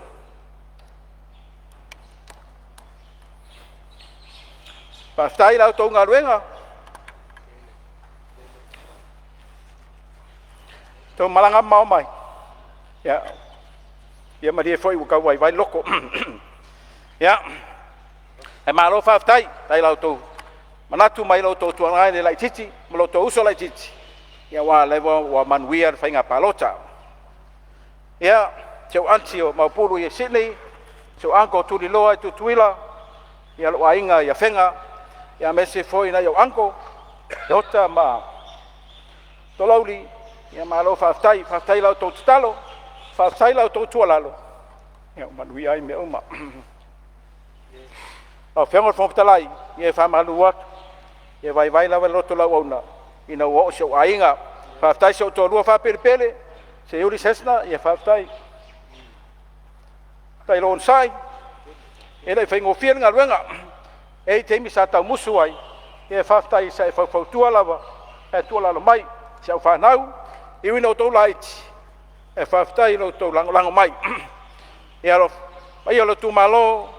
Faafetai i la outou galuega, tou malaga mamao mai, ia malie foi ua tau vaivai le loto. Ia, ae malo faafetai, faafetai i la outou manatu mai lo outou tuagane laitiiti ma lo outou uso laitiiti, aua o lea ua manuia le faiga palota. Ia, si ou aunty o Maopu i Sydney, si ou uncle o Tuliloa i Tutuila, lou aiga i Afega, aemaise foi nai ou uncle Leota ma Tolauli, ia malo faafetai. Faafetai i la outou tatalo, faafetai i la outou tuualalo ua manuia ai mea uma. Lau Afioga i le Fofoga Fetalai, ia e faamalulu atu, e vaivai lava le loto o le auauna ina ua oo i si ou aiga. Faafetai i si ou toalua faapelepele, Seiuli Sesna, ia faafetai. Faafetai lou onosai, e le i faigofie le galuega. E i ai taimi sa tau musu ai, ae faafetai sa e faufautua lava ma e tuualalo mai. Si au fanau, e ui ina outou laiti, ae faafetai i lo outou lagolago mai. Ia, le paia o le itumalo,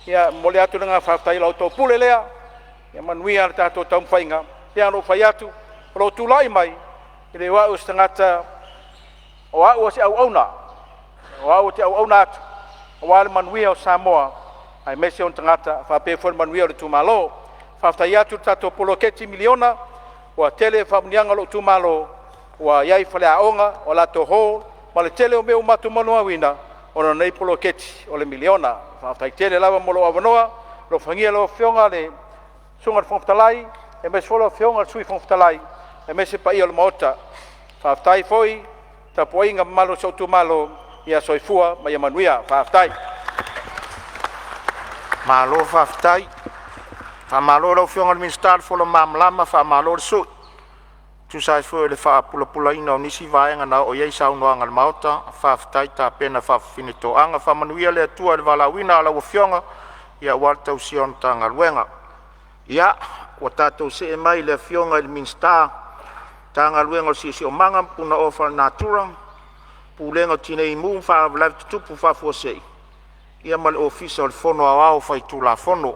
ia e momoli atu le agaga faafetai i la outou pule lea. Ia manuia le tatou taumafaiga. E pei lava ona ou fai atu, o lou tulai mai, e le o au o se tagata, o au o se auauna, o au ou te auauna atu aua le manuia o Samoa aemaise ona tagata faapea foi le manuia o le itumalo. Faafetai atu i le tatou poloketi miliona, ua tele faamanuiaga a lou itumalo ua i ai faleaoga, o latou hall ma le tele o mea ua matou molimauina ona o lenei poloketi o le miliona. Faafetai tele lava mo lou avanoa. Alofagia lau Afioga i le Susuga i le Fofoga Fetalai aemaise foi lau Afioga i le Sui Fofoga Fetalai aemaise le paia o le Maota. Faafetai foi i le tapuaiga mamalu a si ou itumalo. Ia soifua ma ia manuia. Faafetai. Malo faafetai. Faamalo i lau Afioga i le Minisita le fola malamalama, faamalo le sui. tusa ai foi o le faapulapulaina o nisi vaega na oo i ai saunoaga a le Maota. Faafetai tapena faafafine toaga. Faamanuia le Atua i le valaauina a lau Afioga aua le tausia o le Matagaluega. Ia, ua tatou see mai i le Afioga i le Minisita o Fesootaiga, le Siosiomaga ma Punaoa Faalenatura, Pulega o Tinei Mu ma Faalavelave Tutupu Faafuasei mo le Ofisa o le Fono Aoao Faitulafono.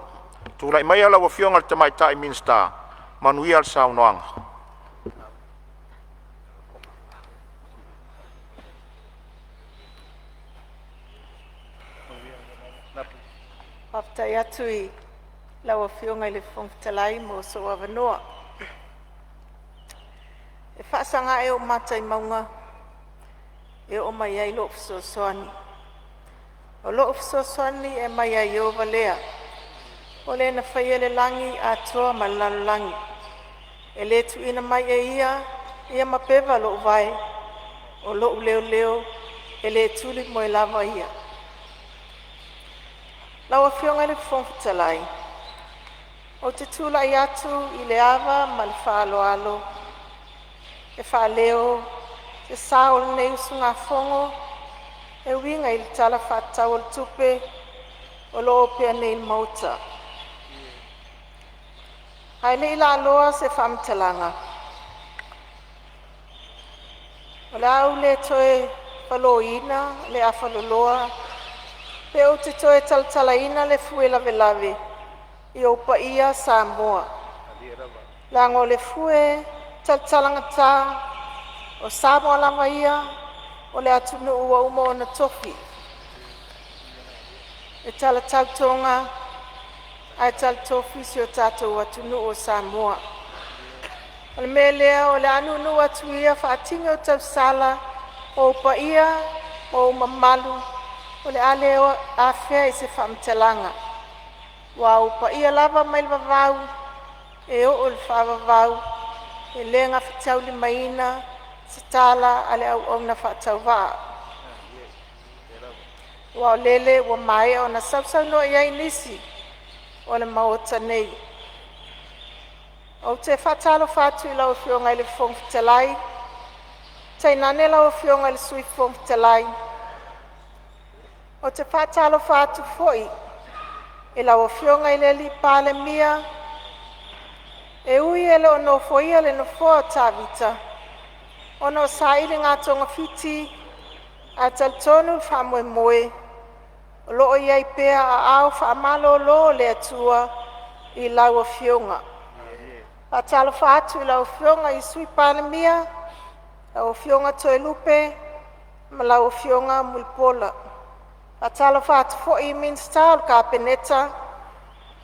Tulai maia lau Afioga i le Tamaitai Minisita, manuia le saunoaga. Faafetai atu i lau Afioga i le Fofoga Fetalai mo sou avanoa. E faasaga ea ou mata i mauga e oo mai ai lo'u fesoasoani? O lo'u fesoasoani e mai ia Ieova lea, o Le na faia le lagi atoa ma le lalolagi. E le tuuina mai e Ia ia mapeva lo'u vae, o lo'u leoleo e le tulimoe lava ia. Lau Afioga i le Fofoga Fetalai, ou te tulai atu i le ava ma le faaaloalo e faaleo se sao o lenei usugafono e uiga i le Tala Faatatau o le Tupe ua opea nei i le Maota. Ae le i laaloa se faamatalaga, o le a ou le toe faloina le afaloloa pe ou te toe talatalaina le fue lavelave i ou paia Samoa, leaga o le fue talatalagata o Samoa lava ia o le atunuu ua uma ona tofi e talatau Toga ae talatofi si o tatou atunuu o Samoa. O le mea lea o le a nuunuu atu ia faatini o tausala o ou paia ma ou mamalu o le a le afea i se faamatalaga, aua o ou paia lava mai le vavau e oo i le faavavau, e le gafataulimaina e se tala a le auauna faatauvaa. Aua o lele ua maea ona sausaunoa i ai nisi o le maota nei. Ou te faatalofa atu i lau Afioga i le Fofoga Fetalai, tainane lau Afioga i le Sui Fofoga Fetalai. Ou te faatalofa atu foi i lau Afioga i le Palemia, e ui e le o nofoia le nofoa o Tavita ona o sailiga togafiti, ae talitonu le faamoemoe o lo o i ai pea aao faamalolo o le Atua i lau Afioga. E faatalofa atu i lau Afioga i le Sui Palemia, lau Afioga Toelupe ma lau Afioga Mulipola. E faatalofa atu foi i Minisita o le Kapeneta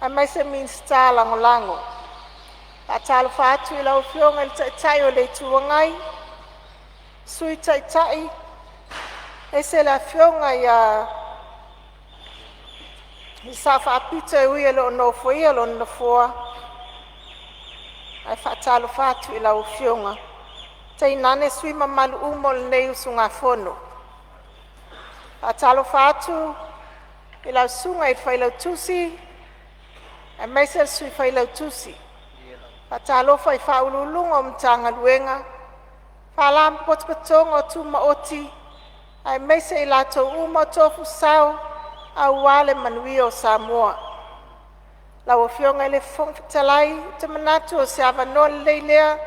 aemaise Minisita Lagolago. E faatalofa atu i lau Afioga i le Taitai o le Itu Agai, Sui Taitai, aemaise le Afioga i le Sao Faapito e ui e le o nofoia lona nofoa, ae faatalofa atu i lau Afioga, tainane sui usufono mamalu uma o lenei usugafono. E faatalofa atu i lau Susuga i le Failautusi aemaise le Sui Failautusi. Faatalofa i Ofisa Sili o Pulega o Matagaluega, Faalapotopotoga Tumaoti aemaise i latou uma o tofu sao aua le manuia o Samoa. Lau Afioga i le Fofoga Fetalai, ou te manatu o se avanoa lelei lea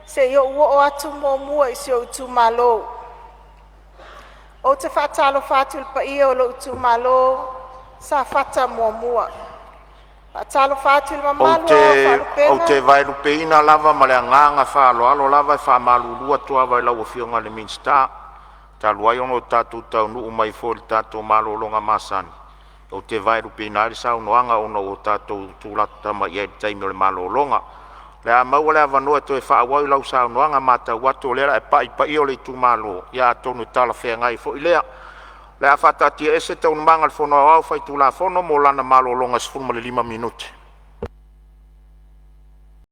se i ou oo atu muamua i si ou itumalo. Ou te faatalofa atu i le paia o lou itumalo Safata 1. Faatalofa atu i le Ou mamalu te o Faalupega ou te vaelupeina lava ma le agaga faaaloalo lava e faamalulu atu lava i lau Afioga i le Minisita, talu ai ona ua tatou taunuu mai foi i le tatou malologa masani, ou te vaelupeina ai le saunoaga ona ua tatou tulata mai i le taimi o le malologa. O le a maua le avanoa e toe faaauau ai lau saunoaga, e matau atu o lea o le a e pai i paia o le itumalo, ia atonu e talafeagai foi lea. O le a faataatiaese Taualumaga a le Fono Aoao Faitulafono mo lana malologa e 15 minute.